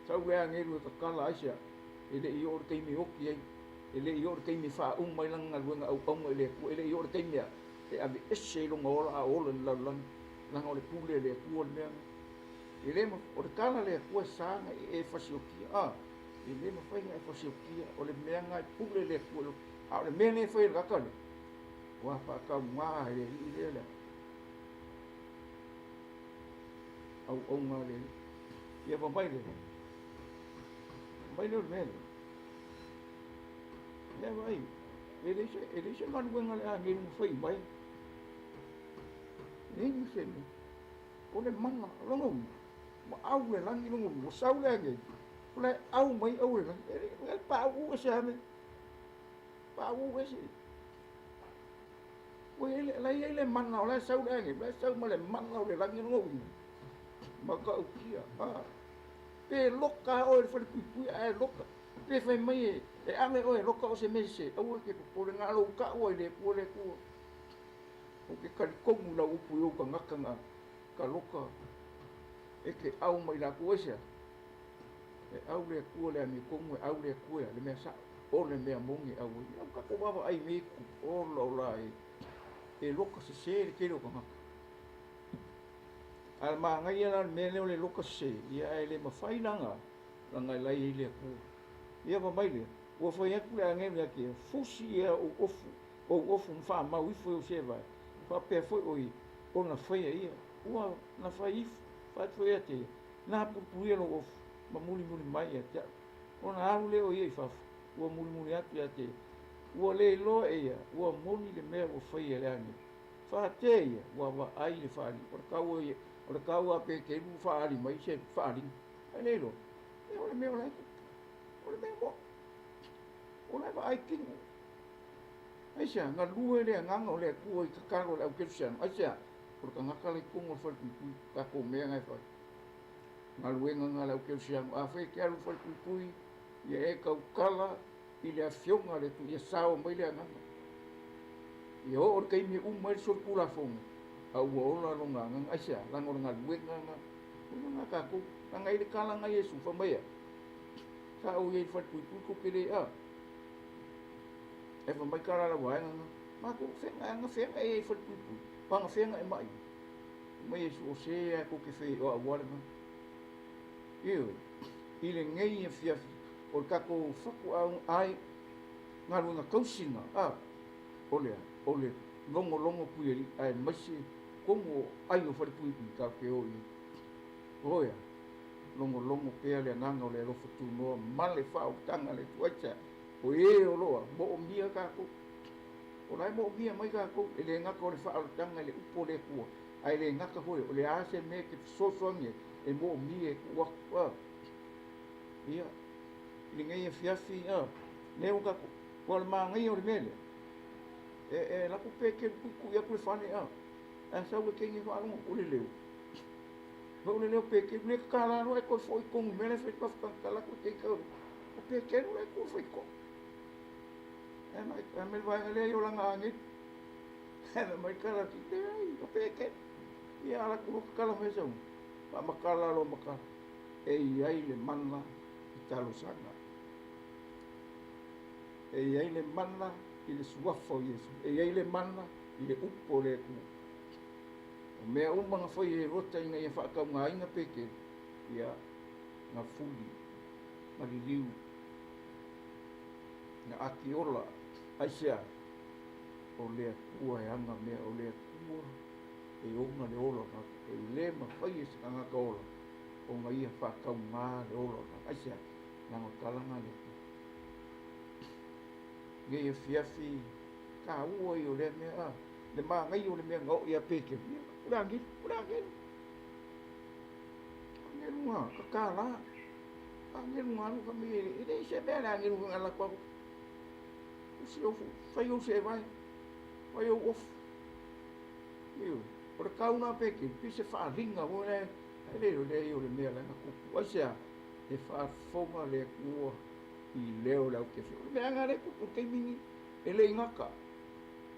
Sau le agelu e tatala, aisea? E le i oo le taimi e oti ai, e le i oo le taimi e faauma ai lana galuega auauna i le Atua, e le i oo le taimi e aveese ai lona ola a o ola i le lalolagi, leaga o le pule a le Atua le mea lena. E le o le tala a le Atua e sa ona e fasiokia, a, e le mafai ona e fasiokia, o le mea lena e pule le Atua i lou, a o le mea lea e fai e le tagata lea, ua faatauga e le Alii lea le auauna a le Alii. Ia fai mai lea, fai mai lea o le mea lea, lea vaai, e leai se galuega a le agelu na fai i vae. E leai ma se mea. O le mana, o lona uiga, ua au le lagi lona uiga, ua sau le agelu, o la e au mai au le lagi. E le pauu ese lava mea. Pauu ese. Ua i ai, la e i ai le mana, o la e sau le agelu, o la e sau ma le mana o le lagi lona uiga. Matautia, a. Pe loka lava oe i le falepuipui ae loka, pe fai mai e ave oe e loka o se mea sese, aua e te popole, na o lou tau lava i le Atua, le Atua. Ou te talitonu i lau upu i ou tagata na ka loka e te au mai latou. Aisea? E au le Atua le amiotonu, e au le Atua le mea sao, o le mea moni e au ai. Ia ua tatou vaavaai i mea ia e tutupu, ola ola e, e loka sese le tele o tagata. A o le manaia la o le mea lea o le loka sese, ia ae le mafai la na, leaga e la e i ai le Atua. Ia fai mai lea, ua fai atu le agelu ia te ia, fusi ia ou ofu, ou ofu ma faamau ifo i ou seevae, faapea foi o ia, ona faia ia, ua na fai ifo, fai atu foi ia te ia, na puipuia lou ofu, ma mulimuli mai ia te au. Ona alu lea o ia i fafo, ua mulimuli atu ia te ia, ua le iloa e ia, ua moni le mea ua faia e le agelu. Faatea ia, ua vaai le faaaliga, o le tau ia, o le tau a Peteru ua faaali mai se faaaliga. Ae le iloa, ia o le mea o la e tupu, o le mea moni, o la e vaai kino. Aisea? Galue le agaga o le Atua i tatalo a le au kerisiano. Aisea? O le tagata la i totonu o le falepuipui, tatou mea na e fai. Galuega na a le au kerisiano. Afai e te alu i le falepuipui, ia e tautala i le Afioga a le Atua, ia sao mai le agaga. Ia oo le taimi e uma ai le solitulafono, a ua ola lona agaga. Aisea? Leaga o le galuega na, o le galuega a tatou. Leaga e i ai le tala na Iesu, fai mai a, sa ou i ai i le falepuipui tou te le, a. E fai mai tala a le vaega na, matou feaga, ana feaga e i ai i le falepuipui, pa ana feaga e mai. Fai mai Iesu, o se lava tou te fe, o au lava lena. Ioe, i lenei afiafi, o le tatou fatu ai galuega tausiga, a, o le a? O le logologo puialii aemaise tonu o aiga falepuipui tatou te o i ai. Oi a, logologo pea le agaga o le alofa tunoa ma le faaolataga a le Atua. Aisea? O e o lo o moomia tatou. O la e moomia mai tatou, e le gata o le faaolataga i le upu a le Atua, ae le gata foi o le a se mea e te fesoasoani ai, e moomia e tuu atu. A. Ia, i lenei afiafi, a, lea ua tatou, aua o le manaia o le mea lea, e, e alu atu Petelu tuitui atu le fale, a, ae sau le teine faalogo atu o le leo. Fai o le leo Petelu, le tatala loa e toe foi i totonu i le mea la e fai ai le mafutaga, alu atu le teine tau, o Petelu la e tu i le faitotoa. Ae mai, ae mai le vaega lea i olaga agelu. Ae fai mai le tala atu, leai, o Petelu. Ia alu atu loa tatala mai sau, faamatala loa ma tala. E i ai le mana i talosaga. E i ai le mana i le suafa o Iesu. E i ai le mana i le upu o le Atua. O mea uma na fai e Herota ina ia faataugaina Petelu, ia, na fuli, na liliu, na atiola. Aisea? O le Atua e ana mea, o le Atua e ona le ola o le tagata. E le mafai e se tagata ola ona ia faatauga le ola o le tagata. Aisea? Leaga o le talaga a le Atua. Nei afiafi taua ia o lea mea, a, le manaia o le mea na oo ia Petelu, ia, o le agelu, o le agelu. Agelu na tatala, agelu na alu, fai mai e leai se mea le agelu na alu atu. Usi ou fai ou seevae, fai ou ofu. Ioe, o le kau lena Petelu, pei se faaaliga foi lea, ae le leai o le mea la na tupu. Aisea? E faafofoga le Atua i leo o le autiafi. O le mea lena lea e tupu i le taimi lenei, e le i gata,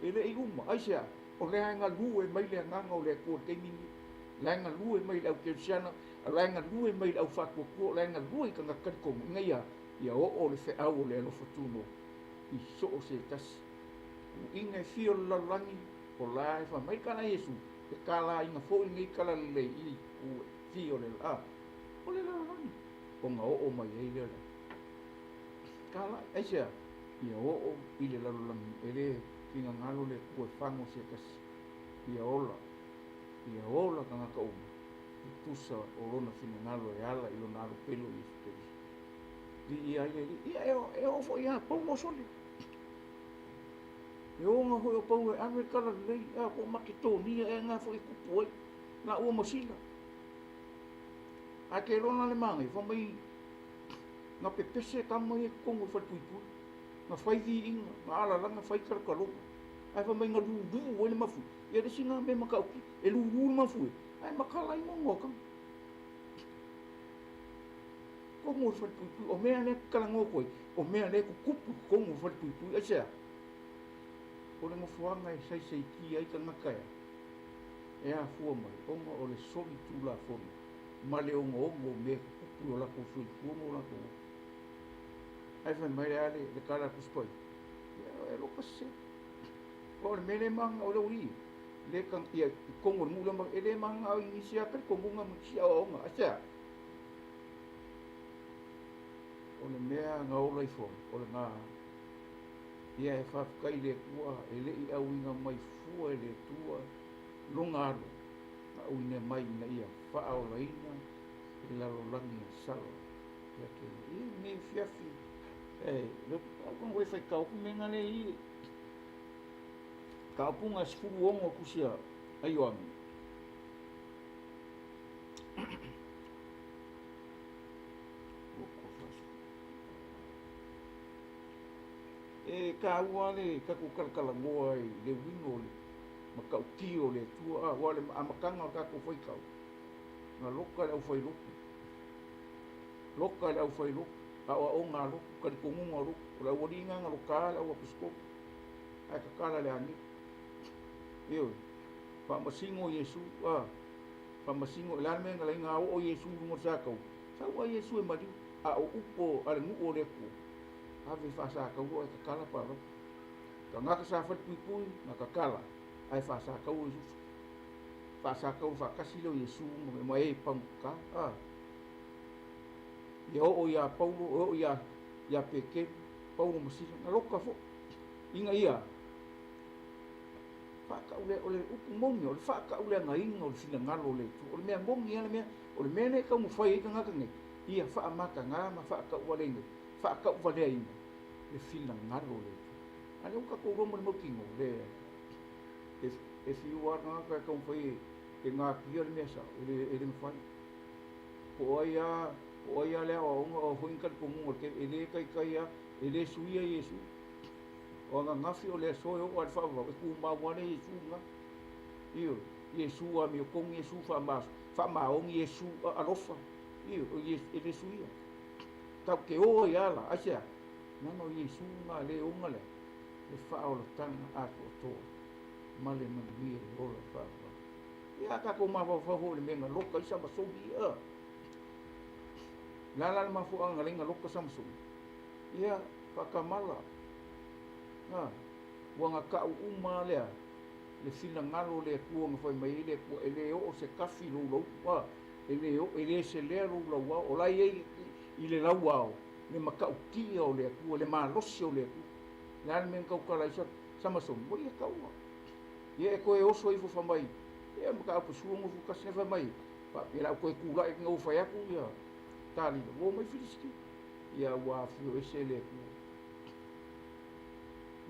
e le i uma. Aisea? O lea e galue mai le Agaga o le Atua i le taimi lenei. O la e galue mai i le au kerisiano, o la e galue mai i le au faatuatua, o la e galue i tagata talitonu ina ia ia oo le feau o le alofa tunoa i so o se tasi. Uiga e fia o le lalolagi, o la e fai mai le tala a Iesu, e talaina foi lenei talalelei i itu e fia o le, a, o le lalolagi, ona oo mai ai lea o le talai. Aisea? Ia oo i le lalolagi, e le finagalo le Atua e fago se tasi, ia ola, ia ola tagata uma, e tusa o lona finagalo e ala i lona Alo pele o Iesu Keriso. Viia ai le Alii. Ia, e oo foi ia Paulo sole. E oga foi o Paulo e ave le talalelei, a po o Maketonia ea na foi e tupu ai laua ma Sila. Ae ke lona le manaia, fai mai na pepese tama ia i totonu o le falepuipui, na fai viiga, na alalaga fai talotaloga, ae fai mai na lulu ai le mafuie. Ia le isi na mea matautia, e lulu le mafuie, ae matala ai mauga o tama. Totonu o le falepuipui, o mea lea e talanoa atu ai, o mea lea e tutupu i totonu o le falepuipui. Aisea? O le nofoaga e saisaitia ai tagata e a? E afua mai ona o le solitulafono ma le ogaoga o mea e tutupu i o latou soifua ma o latou ola. Ae fai mai le a le, le tala a le Tusi Paia? Ia, e loka sese. Aua o le mea lea e mananao ai le aualii ia, le ia, i totonu o le nuu lea ma, e le mananao i nisi lava talitonuga ma nisi aoaoga. Aisea? O le mea na ola ifo ai, o lena. Ia e faafetai i le Atua e le i auina mai fua e le Atua lona Alo, na auina mai ina ia faaolaina le lalolagi a sala ia te ia. Ia lenei afiafi, e, le au e faitau atu mea na le i Taupuga 16 tusi a Ioane. E taua le tatou talatalanoa i le uiga o le matautia o le Atua, aua o le amataga o le tatou faitau, na loka e le aufailotu, loka e le aufailotu, aoaoga a lotu, talitonuga o lotu, o le aualii lena na loka le au aposetolo, ae tatala e le agelu. Ioe, faamasino Iesu, a, faamasino, o le a le mea na laina oo Iesu i luga o le sataua? Sau lava Iesu e maliu, a o upu a le nuu o le Atua, ave faasataua ae tatala palota. Tagata sa falepuipui na tatala ae faasataua Iesu. Faasataua faatasi lea o Iesu ma e pagota. A. Ia oo ia Paulo, oo ia ia Petelu, Paulo ma Sila, na loka foi. Ina ia faataule, o le upu moni, o le faatauleagaina o le finagalo o le Atua. O le mea moni lava le mea, o le mea lea e taumafai ai tagata nei, ia faamataga ma faatauvalea faatauvaleaina le finagalo o le Atua. A o lea ua tatou iloa ma le mautinoa, leai. E, e fiu lava le tagata e taumafai e natia le mea sao, e le, e le mafai. Po o ai lava, po o ai lava le aoaoga, o a foi ni talitonuga o le tele, e le taitai lava, e le suia Iesu. O ananafi, o le aso e oo lava i le faavavau, e tumau lava le Iesu lena. Ioe, Iesu amiotonu, Iesu faamaoni, Iesu alofa. Ioe, o Iesu, e le suia. Tatou te o ai lava la, aisea? Leaga o Iesu lena lea e ona le, le faaolataga atoatoa ma le manuia i le ola faavavau. Ia a tatou mafaufau foi i le mea na loka ai Samasoni ia. O le a la le mafuaaga na ala ai na loka Samasoni? Ia, faatamala. A, ua na tau uma lava lea, le finagalo o le Atua na fai mai ai le Atua, e le oo se tafi i lou lautu, a, e le oo, e le selea lou lauao, o la e i ai i le lauao le matautia o le Atua, le malosi o le Atua. O le a le mea na tautala ai Samasoni? Ua ia taua. Ia e toe oso ifo fai mai, ia o le mataupu 61 na fai mai, faapea o le a ou toe tulai ina ua fai atu ia Talila, ua omai Filistia. Ia ua afio ese le Atua.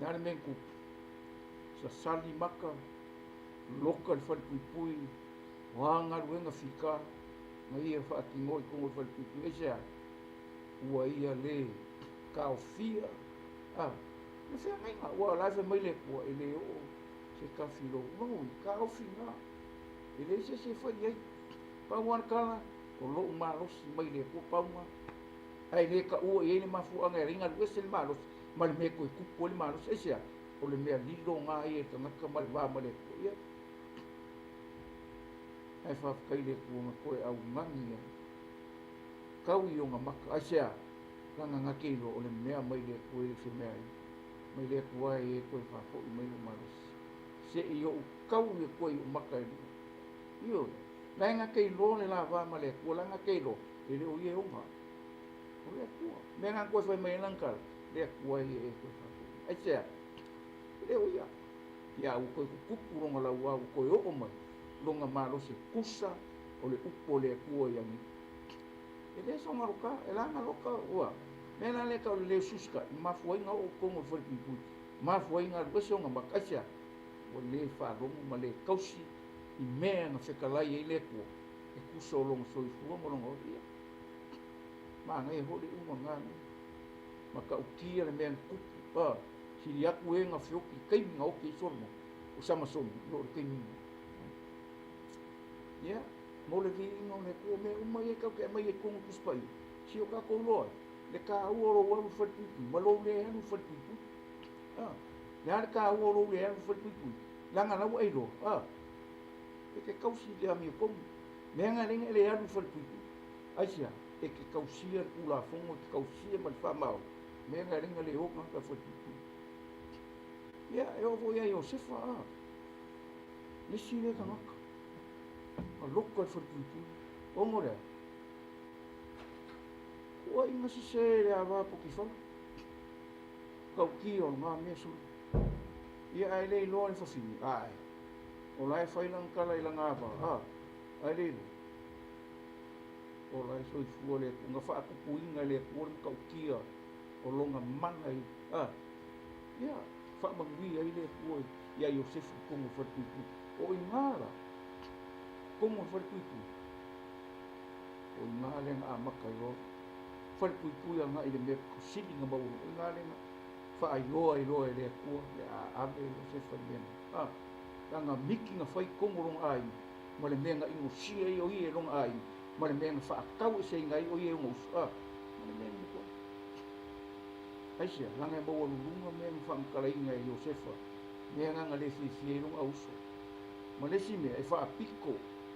O le a le mea na tupu? Sasali maka, loka le falepuipui, o a galuega fika na ia faatinoa i totonu o le falepuipui? Aisea? Ua ia le taofia a Le feagaiga, aua o la e fai mai le Atua, e le oo se tafi i lou lou i taofi na, e leai se isi e fai i ai. Pau lava le tala, o lou malosi mai le Atua pau lena. Ae le taua i ai le mafuaaga e ala ai ona alu ese le malosi ma le mea e toe tupu ai le malosi. Aisea? O le mea lilo lena ia i le tagata ma le va ma le Atua. Ia, ae faafetai i le Atua na toe augani ai, tau i ona maka. Aisea? Leaga na te iloa o le mea mai le Atua e le o se mea ai. Mai le Atua e e toe faafoi mai lou malosi. Se i ou tau atu ai i ou maka e lua. Ioe, la e na te iloa le lava ma le Atua, la e na te iloa, e le o ia e ona, o le Atua. O mea na na toe fai mai ai lana tala, le Atua e e toe faafoi mai. Aisea? E le o ia. Ia ua toe tutupu lona lauā, ua toe oo mai lona malosi e tusa o le upu a le Atua ia Miki. E le soona loka, e la na loka ua mea la lea tau le le usiusitai, mafua ai ona oo i totonu o le falepuipui, mafua ai ona alu ese ona maka. Aisea? Ua le faalogo ma le tausi i mea na fetalai ai le Atua e tusa o lona soifua ma lona ola. Ia, manaia foi le uma na mea. Matautia le mea na tupu, a, sili atu e na feoti i taimi na oti ai Solomona, o Samasoni, i lo le taimi nei. Ia, mo le viiga o le Atua, mea uma ia tatou te aumaia i totonu o Tusi Paia, si o tatou iloa ai le taua o lou alu i le falepuipui ma lou le alu i le falepuipui. A, le a le taua o lou le alu i le falepuipui? Leaga la ua e iloa, a, e te tausi i le amiotonu. Mea na e ala ai ona e le alu i le falepuipui. Aisea? E te tausia le Tulafono, e te tausia ma le faamaoni, mea na e ala ai ona le o tagata i le falepuipui. Ia, e oo foi ia Iosefa, a, le isi lea tagata na loka i le falepuipui. Ona o le a? Tuuaiga sese i le ava a Potifara. Tautia o lena mea solo. Ia ae le iloa le fafine, ae o la e fai lana tala i lana ava, a, ae le iloa. O la e soifua le Atua, na faatupuina e le Atua le matautia o lona mana i, a, ia, faamanuia ai le Atua iā Iosefu i totonu o le falepuipui. O i ina la, totonu o le falepuipui, o i ina lea na amata ai loa falepuipui agai i le mea pito sili ona maualuga. O i ina lea na faailoa ai loa e le Atua le a ave Iosefa i le mea lena. A, leaga miki na fai i totonu o lona aiga, ma le mea na inosia ai o ia e lona aiga, ma le mea na faataueseina ai o ia e ona uso, a, ma le mea na matua. Aisea? Leaga e maualuluga mea na faamatalaina e Iosefa, mea na na le fiafia ai lona uso. Ma le isi mea, e faapito,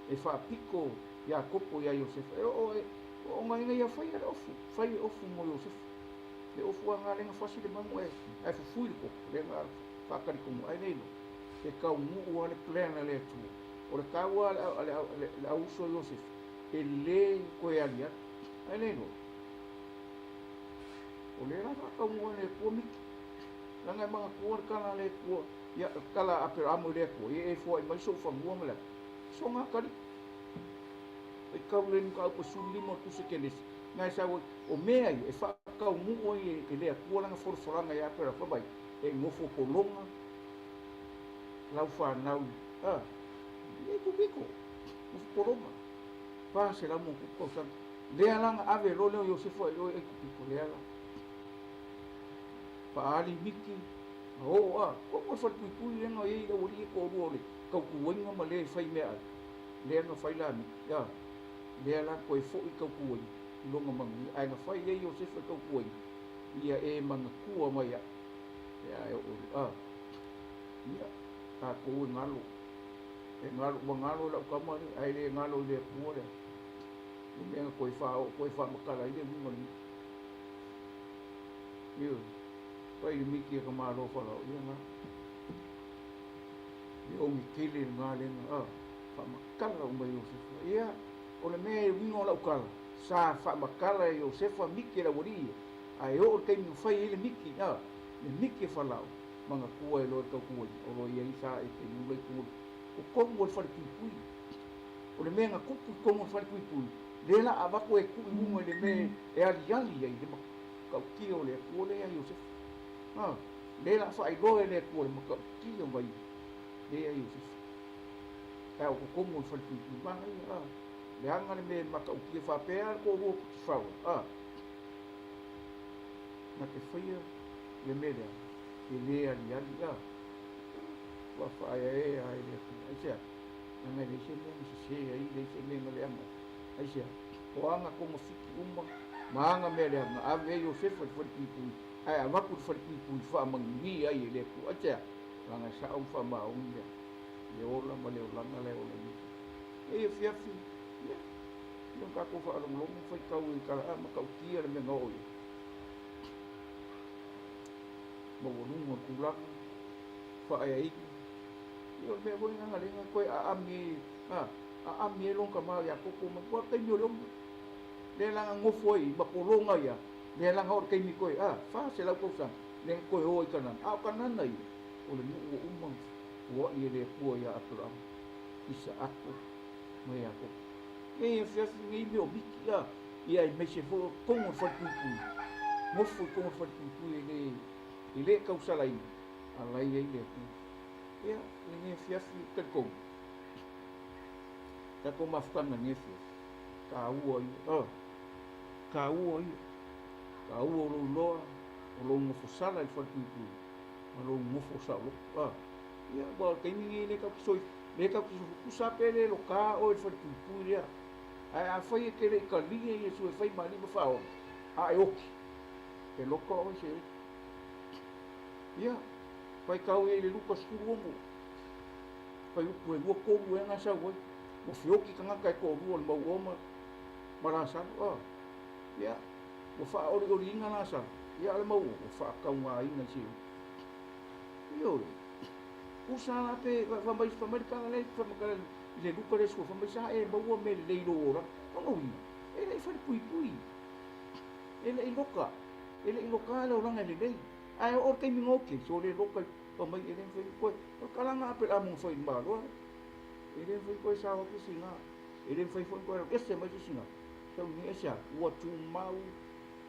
e faapito Iakopo iā Iosefa, e oo e, ona ina ia faia le ofu, fai le ofu mo Iosefa. Le ofu lava lena lea na fasi le manu ae, ae fufui le toto, lea na faatalitonu, ae le iloa, e taunuu lava le plan a le Atua. O le taua a le, a le, le auuso a Iosefa, e le toe aliali, ae le iloa. O lea la faataunuu ai e le Atua miki. Leaga e manatua le tala a le Atua, ia, le tala a Aperamo i le Atua, ia e foai mai sou fanua ma le ata. Soga atalii. Faitau lelei mataupu e 15 o le Tusi a Kenesi, na e sau ai, o mea ia e faataunuu ai e le Atua lana folafolaga ia Aperamo, fai mai, e nofo pologa lau fanau i, a, i Aikupito, nofo pologa, 400+ tausaga. Lea la na ave loa lea o Iosefa i o i Aikupito, lea la. Faaali miki, na oo a, komo le falepuipui lea na i ai le aualii e toalua o le tautuaina ma le e fai meaai, lea na fai la miki, a, lea la toe foi tautuaina i lona manuia, ae na fai ai Iosefa i tautuaina, ia e manatua mai au, pe a e oo i, a, ia, tatou e galo, e galo, ua galo i lau tama lea, ae le galo i le Atua lea, le mea na toe faaoo, toe faamatala ai le uiga o le miki. Ioe, fai le miki a ka Malo Farao, ia na. Le oge tele lena lea na, a, faamatala uma e Iosefa. Ia, o le mea e uiga o lau tala, sa faamatala e Iosefa miki e le aualii ia, ae oo le taimi na fai ai le miki, a, le miki a Farao, manatua ai loa e le tautuaina, o lo o i ai sa e peiula i totonu o totonu o le falepuipui. O le mea na tupu i totonu o le falepuipui, lea la a avatu e tuu i luga i le mea e aliali ai le matautia o le Atua lea ia Iosefa. A, lea la a faailoa e le Atua le matautia mai lea ia Iosefa. Ae o totonu o le falepuipui, manaia, a, leaga le mea e matautia faapea le toalua o Potifara, a, na te faia le mea lea. E lē aliali a ua faaeaea ai le Atua. Aisea? Leaga e leai se mea na sesē ai, leai se mea na leaga ai. Aisea? O aga togafiti uma ma aga mea leaga na ave ai Iosefa i le falepuipui, ae avatu i le falepuipui faamanuia ai e le Atua. Aisea? Leaga e sao ma faamaoni le le ola ma le olaga la e ola i Iesu. Nei afiafi, ia, ia ona tatou faalogologo ma faitau i tala a matautia le mea na oo i ai. Maualuga o le tulaga, faaeaina. Ia o le mea foi lena na lea na toe aami ai, a, aami ai lona tama o Iakopo mai, aua o le taimi o le 6. Lea la na nofo ai ma pologa ia, lea la na oo i le taimi toe, a, 400 tausaga, lea na toe o ai i Kanana. A o Kanana ia, o le nuu ua uma ona foai e le Atua ia Aperahama, Isaako ma Iakopo. Nei afiafi nei mea o miti, a, ia aemaise foi o totonu o le falepuipui, nofo i totonu o le falepuipui e le, e le tausalaina, a la e i ai le Atua. Ia, lenei afiafi, e talitonu, tatou mafutaga i lenei afiafi, taua ia, a, taua ia, taua o lou iloa, o lou nofosala i le falepuipui, ma lou nofo saoloto, a. Ia, aua o le taimi lenei le tatou te soi, le tatou te tusa lava pe le loka oe i le falepuipui lea. Ae afai e te le i talia Iesu e fai ma alii ma faaola, a e oti, e loka oe se oti. Ia, faitau ia i le Luka 16, fuaiupu e 2, 3 ea na sau ai. Ua feoti tagata e toalua o le mauoa ma, ma Lasalo. A, ia, ua faaolioliina Lasalo, ia a o le mauoa, ua faataugaina i se oti. Ioe. Tusa la pe, fai mai, fai mai le tala lea i faamatala i le Luka lea sua, fai mai sa e maua mea lelei i lou olaga. Lona uiga, e le i falepuipui, e le i loka, e le i loka le olaga e lelei. Ae oo i le taimi na oti ai, sole loka i, fai mai e le mafai ona toe, o le kalaga a Apelamo na fai i le Malo, e le mafai ona toe sao atu se isi ina, e le mafai foi ona toe alu ese mai se isi ina. Sau nei aisea? Ua tumau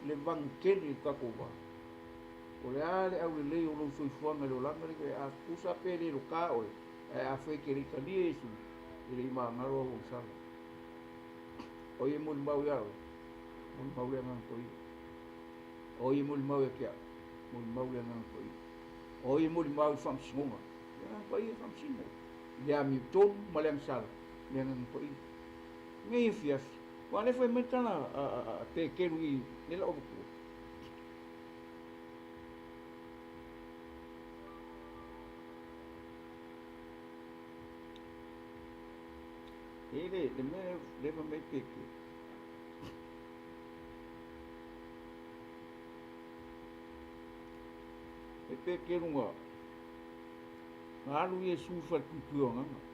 le vanu tele i le tatou va. O le a le aulelei o lou soifuaga i le olaga lea, a tusa pe le loka oe, ae afai e te le i talia Iesu, e le i magalo au agasala. O ai e molimau iā oe? Molimau le Agaga Paia. O ai e molimau ia te au? Molimau le Agaga Paia. O ai e molimau i le faamasinoga? Le Agaga Paia e faamasino. I le amiotonu ma le agasala, le Agaga Paia. Nei afiafi, aua o lea e fai mai le tala a Peteru i le lau avatua. E le, le mea le fai mai Peteru. E Peteru na, na alu Iesu i falepuipui o agaga.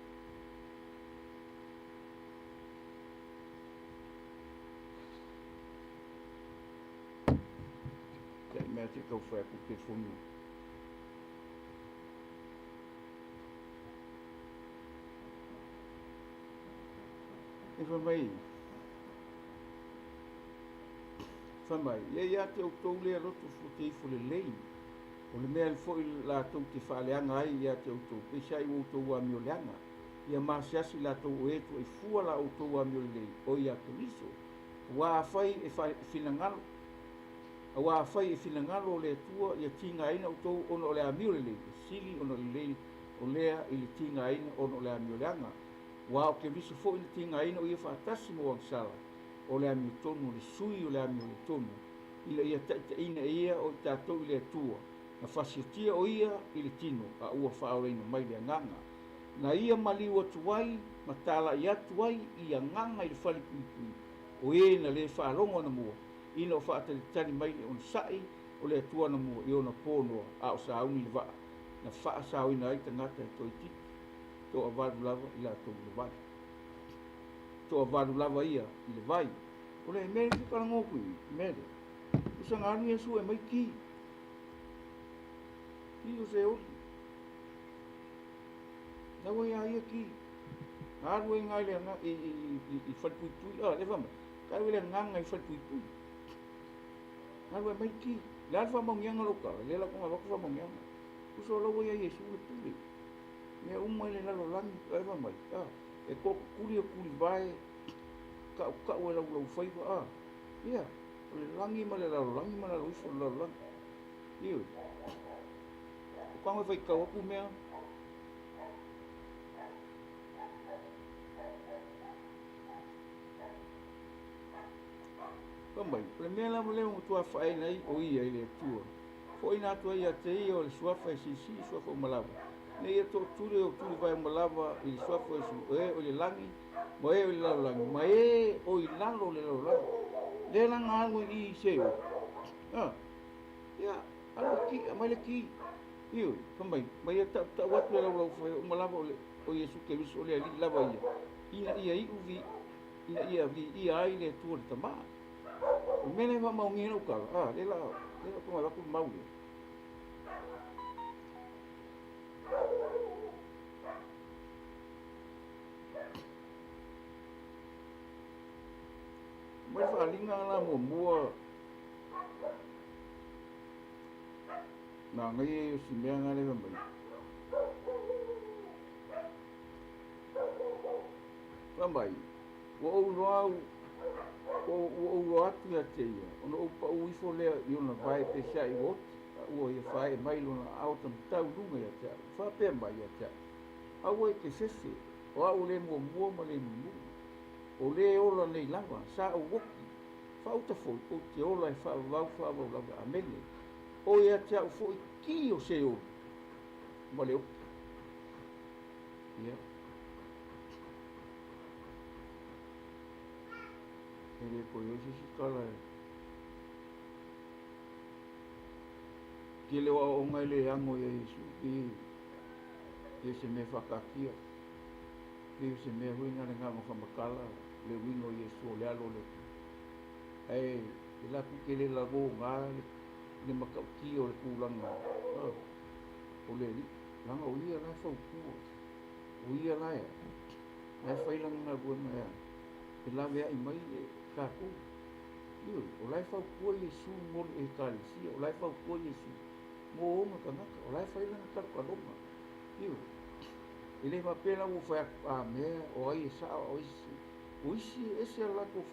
Te mea te tau whai aku telefoni. E whai mai, whai mai, ia ia te outou lea loto fo te ifo lelei, o le mea foi latou te faaleaga ai ia te outou, peisai ua outou amioleaga, ia masiasi latou o e tuaifua la outou amiolelei, o ia Keriso. Aua afai e finagalo, aua afai e finagalo o le Atua ia tigaina outou ona o le amio lelei, e sili ona lelei o lea i le tigaina ona o le amio leaga. Aua o Keriso foi na tigaina o ia faatasi ma agasala, o le amiotonu o le sui o le amio letonu, ina ia taitaiina e ia o i tatou i le Atua, na fasiatia o ia i le tino, a ua faaolaina mai le agaga. Na ia maliu atu ai ma talai atu ai i agaga i le falepuipui o e na lē faalogo anamua, ina o faatalitali mai le onosai o le Atua anamua i ona ponoa a o sauni le vaa na faasaoina ai tagata e toeitiiti, toavalu lava i latou i le vai. Toavalu lava ia i le vai. O le mea lea e talanoa atu i i, mea lea, tusa na alu Iesu e aumai ki, ki o se oli. Na ua ia ia ki. Na alu ai ngai le aga i i i i falepuipui a le fai mai. Ka alu le agaga i falepuipui. Na alu ai mai ki. Le a le faamaoniaga o lou tala, lea la ua avatu faamaoniaga. Tusa o la ua ia Iesu le pule. Mea uma i le lalolagi, a fai mai, a e tootutuli o tulivae, tautau e laulaufaiva, a ia, o le lagi ma le lalolagi ma lalo ifo o le lalolagi. Ioe. tago e faitau atu mea. Fai mai, o le mea lava lea ua matua faaeaina ai o ia i le Atua, foaiina atu ai ia te ia o le Suafa e silisili suafa uma lava, ina ia tootuli o tulivae uma lava i le Suafa o Iesu, o e o i le lagi, ma e o i le lalolagi, ma e o i lalo o le lalolagi. Lea la na alu ai i i Seoli. Ah, ia, alu ki, aumai le ki. Ioe, fai mai, ma ia tautau atu le laulaufai uma lava o, le, o Iesu Keriso o le Alii lava ia, ina ia iu vi, ina ia viia ai le Atua le Tama. O le mea lea e faamaonia ai lau tala, a, lea la, lea la tonga avatu le mau lea. Mai le faaaliga la muamua manaia ia o si mea na lea fai mai. Fai mai, ua ou iloa au, ua ou iloa atu ia te ia, ona ou paʻu ifo lea i ona vae peseai ua oti, a ua ia faaee mai lona aao taumatau i luga ia te au, faapea mai ia te au, Aua e te fefe, o au o le muamua ma le mulimuli, o le ola nei lava, sa ou oti, faauta foi, ou te ola e faavavau faavavau lava. Amene. O ia te au foi ki o Seoli ma le oti. Ia. E le koe ai se isi tala e tele o aoaoga e le ano ia Iesu i e se mea faataatia, pei o se mea foi na le na ona faamatala le uiga o Iesu o le Alo o le Atua. Ae e latou te le lagona le matautia o le tulaga o le Alii, leaga o Ia la e fautua, o Ia la e la e fai lana galuega e a, e laveai mai e tatou. Ioe, o la e fautua Iesu mo le Ekalesia, o la e fautua Iesu mo ona tagata, o la e fai lana talotaloga. Ioe, e le faapea la ua fai atu, a mea, o ai e sao, o ai e sese. O isi e ese a latou,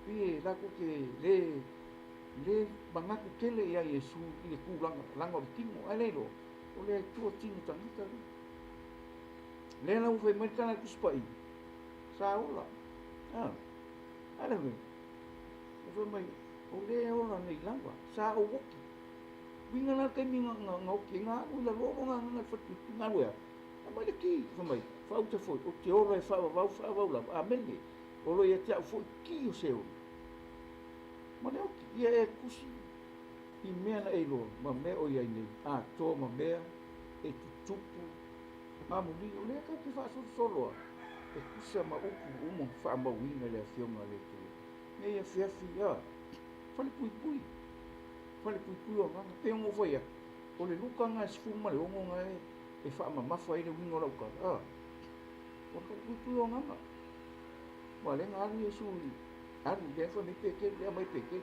pei e latou te le, le manatu tele ia Iesu i le tulaga, leaga o le tino, ae le iloa, o le Atua tino tagata lea. Lea la ua fai mai le tala a le Tusi Paia, sa ola. A, a le mea, ua fai mai, o lea e ola nei lava, sa ou oti. Uiga la le taimi na, na, na oti ai, na alu i lalo lona agaga i le falepuipui, na alu e a? Aumai le ki, fai mai, faauta foi, ou te ola e faavavau, faavavau lava. Amene. O lo o ia te au foi ki o Seoli. Ma le oti, ia e tusi i mea na e iloa, ma mea o i ai nei, atoa ma mea e tutupu amuli, o lea tatou te faasolosolo a, e tusa ma upu uma faamauina i le Afioga a le Atua. Nei afiafi, a, falepuipui, falepuipui o agaga, pei ona ou fai atu, o le Luka lena e 16 na e, e faamamafa ai le uiga o lau tala, a, o le falepuipui o agaga. Ua lea na alu Iesu i, alu, lea fai mai Petelu, lea aumai Petelu.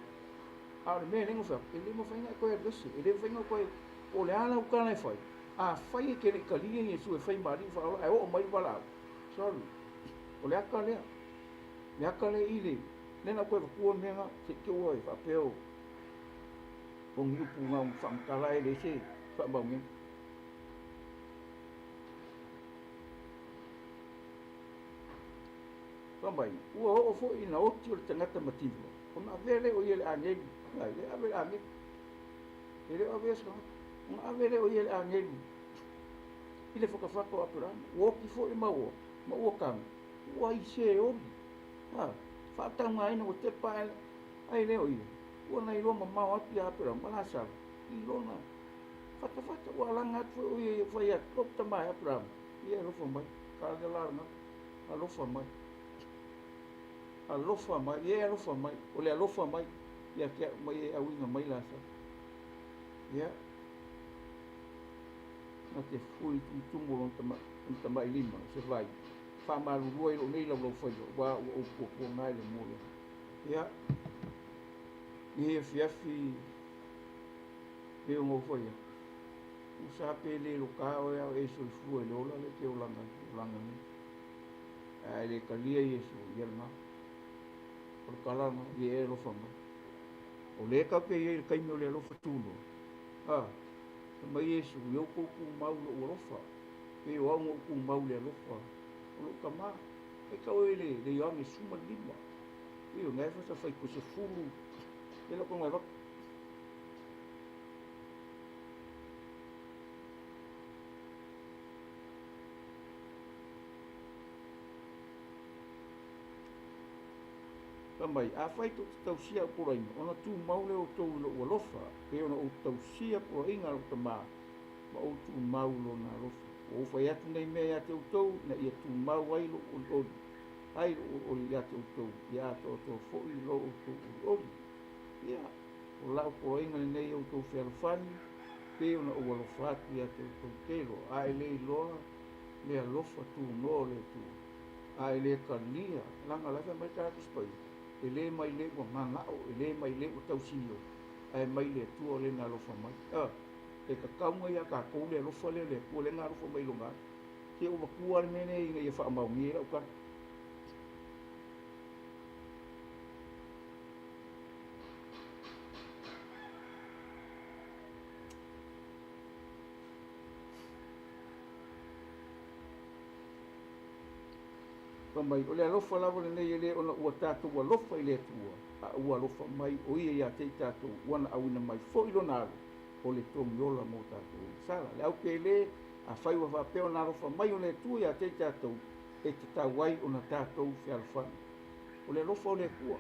A o le mea lea na ou fai atu, e le mafai ona e toe alu ese, e le mafai ona toe, po o le a lau tala e fai, afai e te le i talia Iesu e fai ma alii ma faaola ae oo mai le valaau, sorry, o le ata lea, le ata lea i le, lea na ou toe avatua le mea lena, se i te i ua e faapea o, o ni upu na ona faamatala ae leai se faamaoniga. Fai mai, ua oo foi ina oti o le tagata mativa, ona avea lea o ia i le agelu, ai, e ave i le agelu, e le o avea se tagata, ona ave lea o ia i le agelu i le fatafata o Aperahama. Ua oti foi le mau oa, ma ua tago, ua i Seoli, a, faataugaina ua tepa ae, ai lea o ia, ua na iloa mamao atu ia Aperahama ma Lasalo i lona fatafata, ua alaga atu foi o ia ia fai atu, lou tama e Aperahama, ia e alofa mai, tala la lena, alofa mai, alofa mai, ia e alofa mai, o le alofa mai ia te au ma ia e auina mai Lasalo. Ia, na te fui tumutumu o lona tamailima i se vai, faamalulu ai lou nei laulaufaiva, aua ua ou puapuaga ai le mua lea. Ia, nei afiafi pei ona ou fai atu, tusa pe le loka oe a o e soifua i le ola lea e te olaga ai, olaga nei. Ae le talia Iesu, ia lena. O le tala lena, ia e alofa mai. O lea tatou te i ai i le taimi o le alofa tunoa, a. Fai mai Iesu, Ia outou tumau i lou alofa, pei o au na ou tumau i le alofa o lou Tama. Faitau ai le Ioane 15. Ioe, na e fasa faitau 10, lea la ou tago e avatu. Fai mai, Afai tou te tausia au poloaiga, ona tumau lea o outou i lou alofa, pei ona ou tausia poloaiga a lou Tama, ma ou tumau i lona alofa. Ua ou fai atu nei mea ia te outou, ina ia tumau ai lou olioli, ai lou olioli ia te outou, ia atoatoa foi lo outou olioli. Ia, o lau poloaiga lenei ia outou fealofani, pei ona ou alofa atu ia te outou. Te iloa, a e le iloa le alofa tunoa o le Atua, a e le talia, leaga o la e fai mai le tala a le Tusi Paia, e le mai le ua manao, e le mai le ua tausinio, ae mai le Atua lena na alofa mai. A, e tatau ona ia tatou le alofa lea o le Atua lea na alofa mai i Lona Alo. Se ua matua le mea lenei ina ia faamaonia ai lau tala. Fai mai, o le alofa lava lenei e le ona ua tatou alofa i le Atua, a ua alofa mai o Ia ia te i tatou, ua na auina mai foi Lona Alo, o le togi ola mo tatou. Sala, le au pele, afai ua faapea ona alofa mai o le Atua ia te i tatou, e tatau ai ona tatou fealofani. O le alofa o le Atua.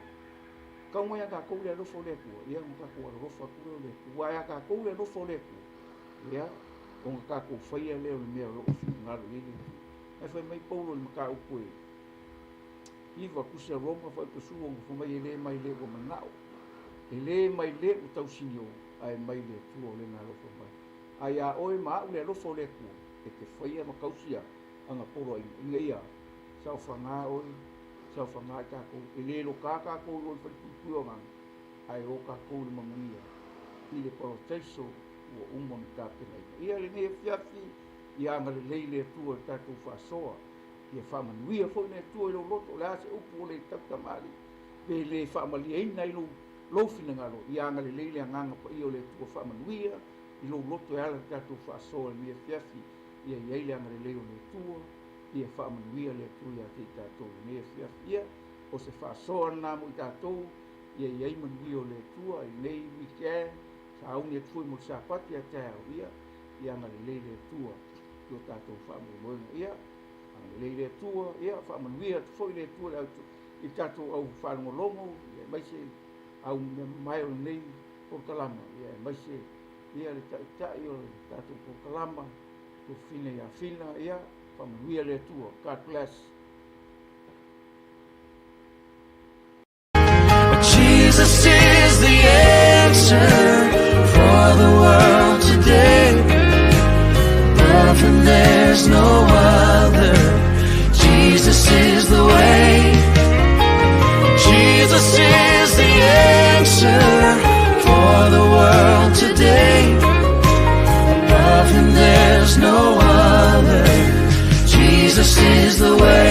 Tau mai ia tatou le alofa o le Atua, ia ona tatou alolofa atu lea o le Atua. Aua ia tatou le alofa o le Atua, ia ona tatou faia lea o le mea o lo o finagalo i ai le Atua. Ae fai mai Paulo i le mataupu e 9 tusi a Roma fuaiupu 16, fai mai e le mai le ua manao, e le mai le ua tausinio, ae mai le Atua o lena alofa mai. A ia oe ma au le alofa o le Atua, e te faia ma tausia ana poloaiga, ina ia saofaga oe, saofaga i tatou. E le loka tatou i o i le falepuipui o agaga, ae o tatou i le manuia i le parataiso ua uma ona tapenaina. Ia lenei afiafi, ia agalelei le Atua i le tatou faasoa, ia faamanuia foi le Atua i lou loto, o le a se upu ua le tautamalii pe le faamalieina ai lou finagalo, ia agalelei le Agaga Paia o le Atua faamanuia i lou loto e ala i le tatou faasoa i lenei afiafi, ia i ai le agalelei o le Atua, ia faamanuia le Atua ia te i tatou i lenei afiafi. Ia, o se faasoa lena mo i tatou, ia i ai manuia o le Atua i lenei weekend, sauni atu foi mo le Sapati a taeao, ia, ia agalelei le Atua i o tatou faamoemoega. Ia, agalelei le Atua, ia, faamanuia atu foi le Atua i le tatou au faalogologo, ia, aemaise au mea mamae o lenei polokalama, ia, aemaise ia le taitai o le tatou polokalama, Tuafafine ia Fina, ia, faamanuia le Atua. God bless. Jesus is the answer for the world today. Above him there's no other. Jesus is the way. Jesus is the answer for the world today. Above him there's no other. Jesus is the way.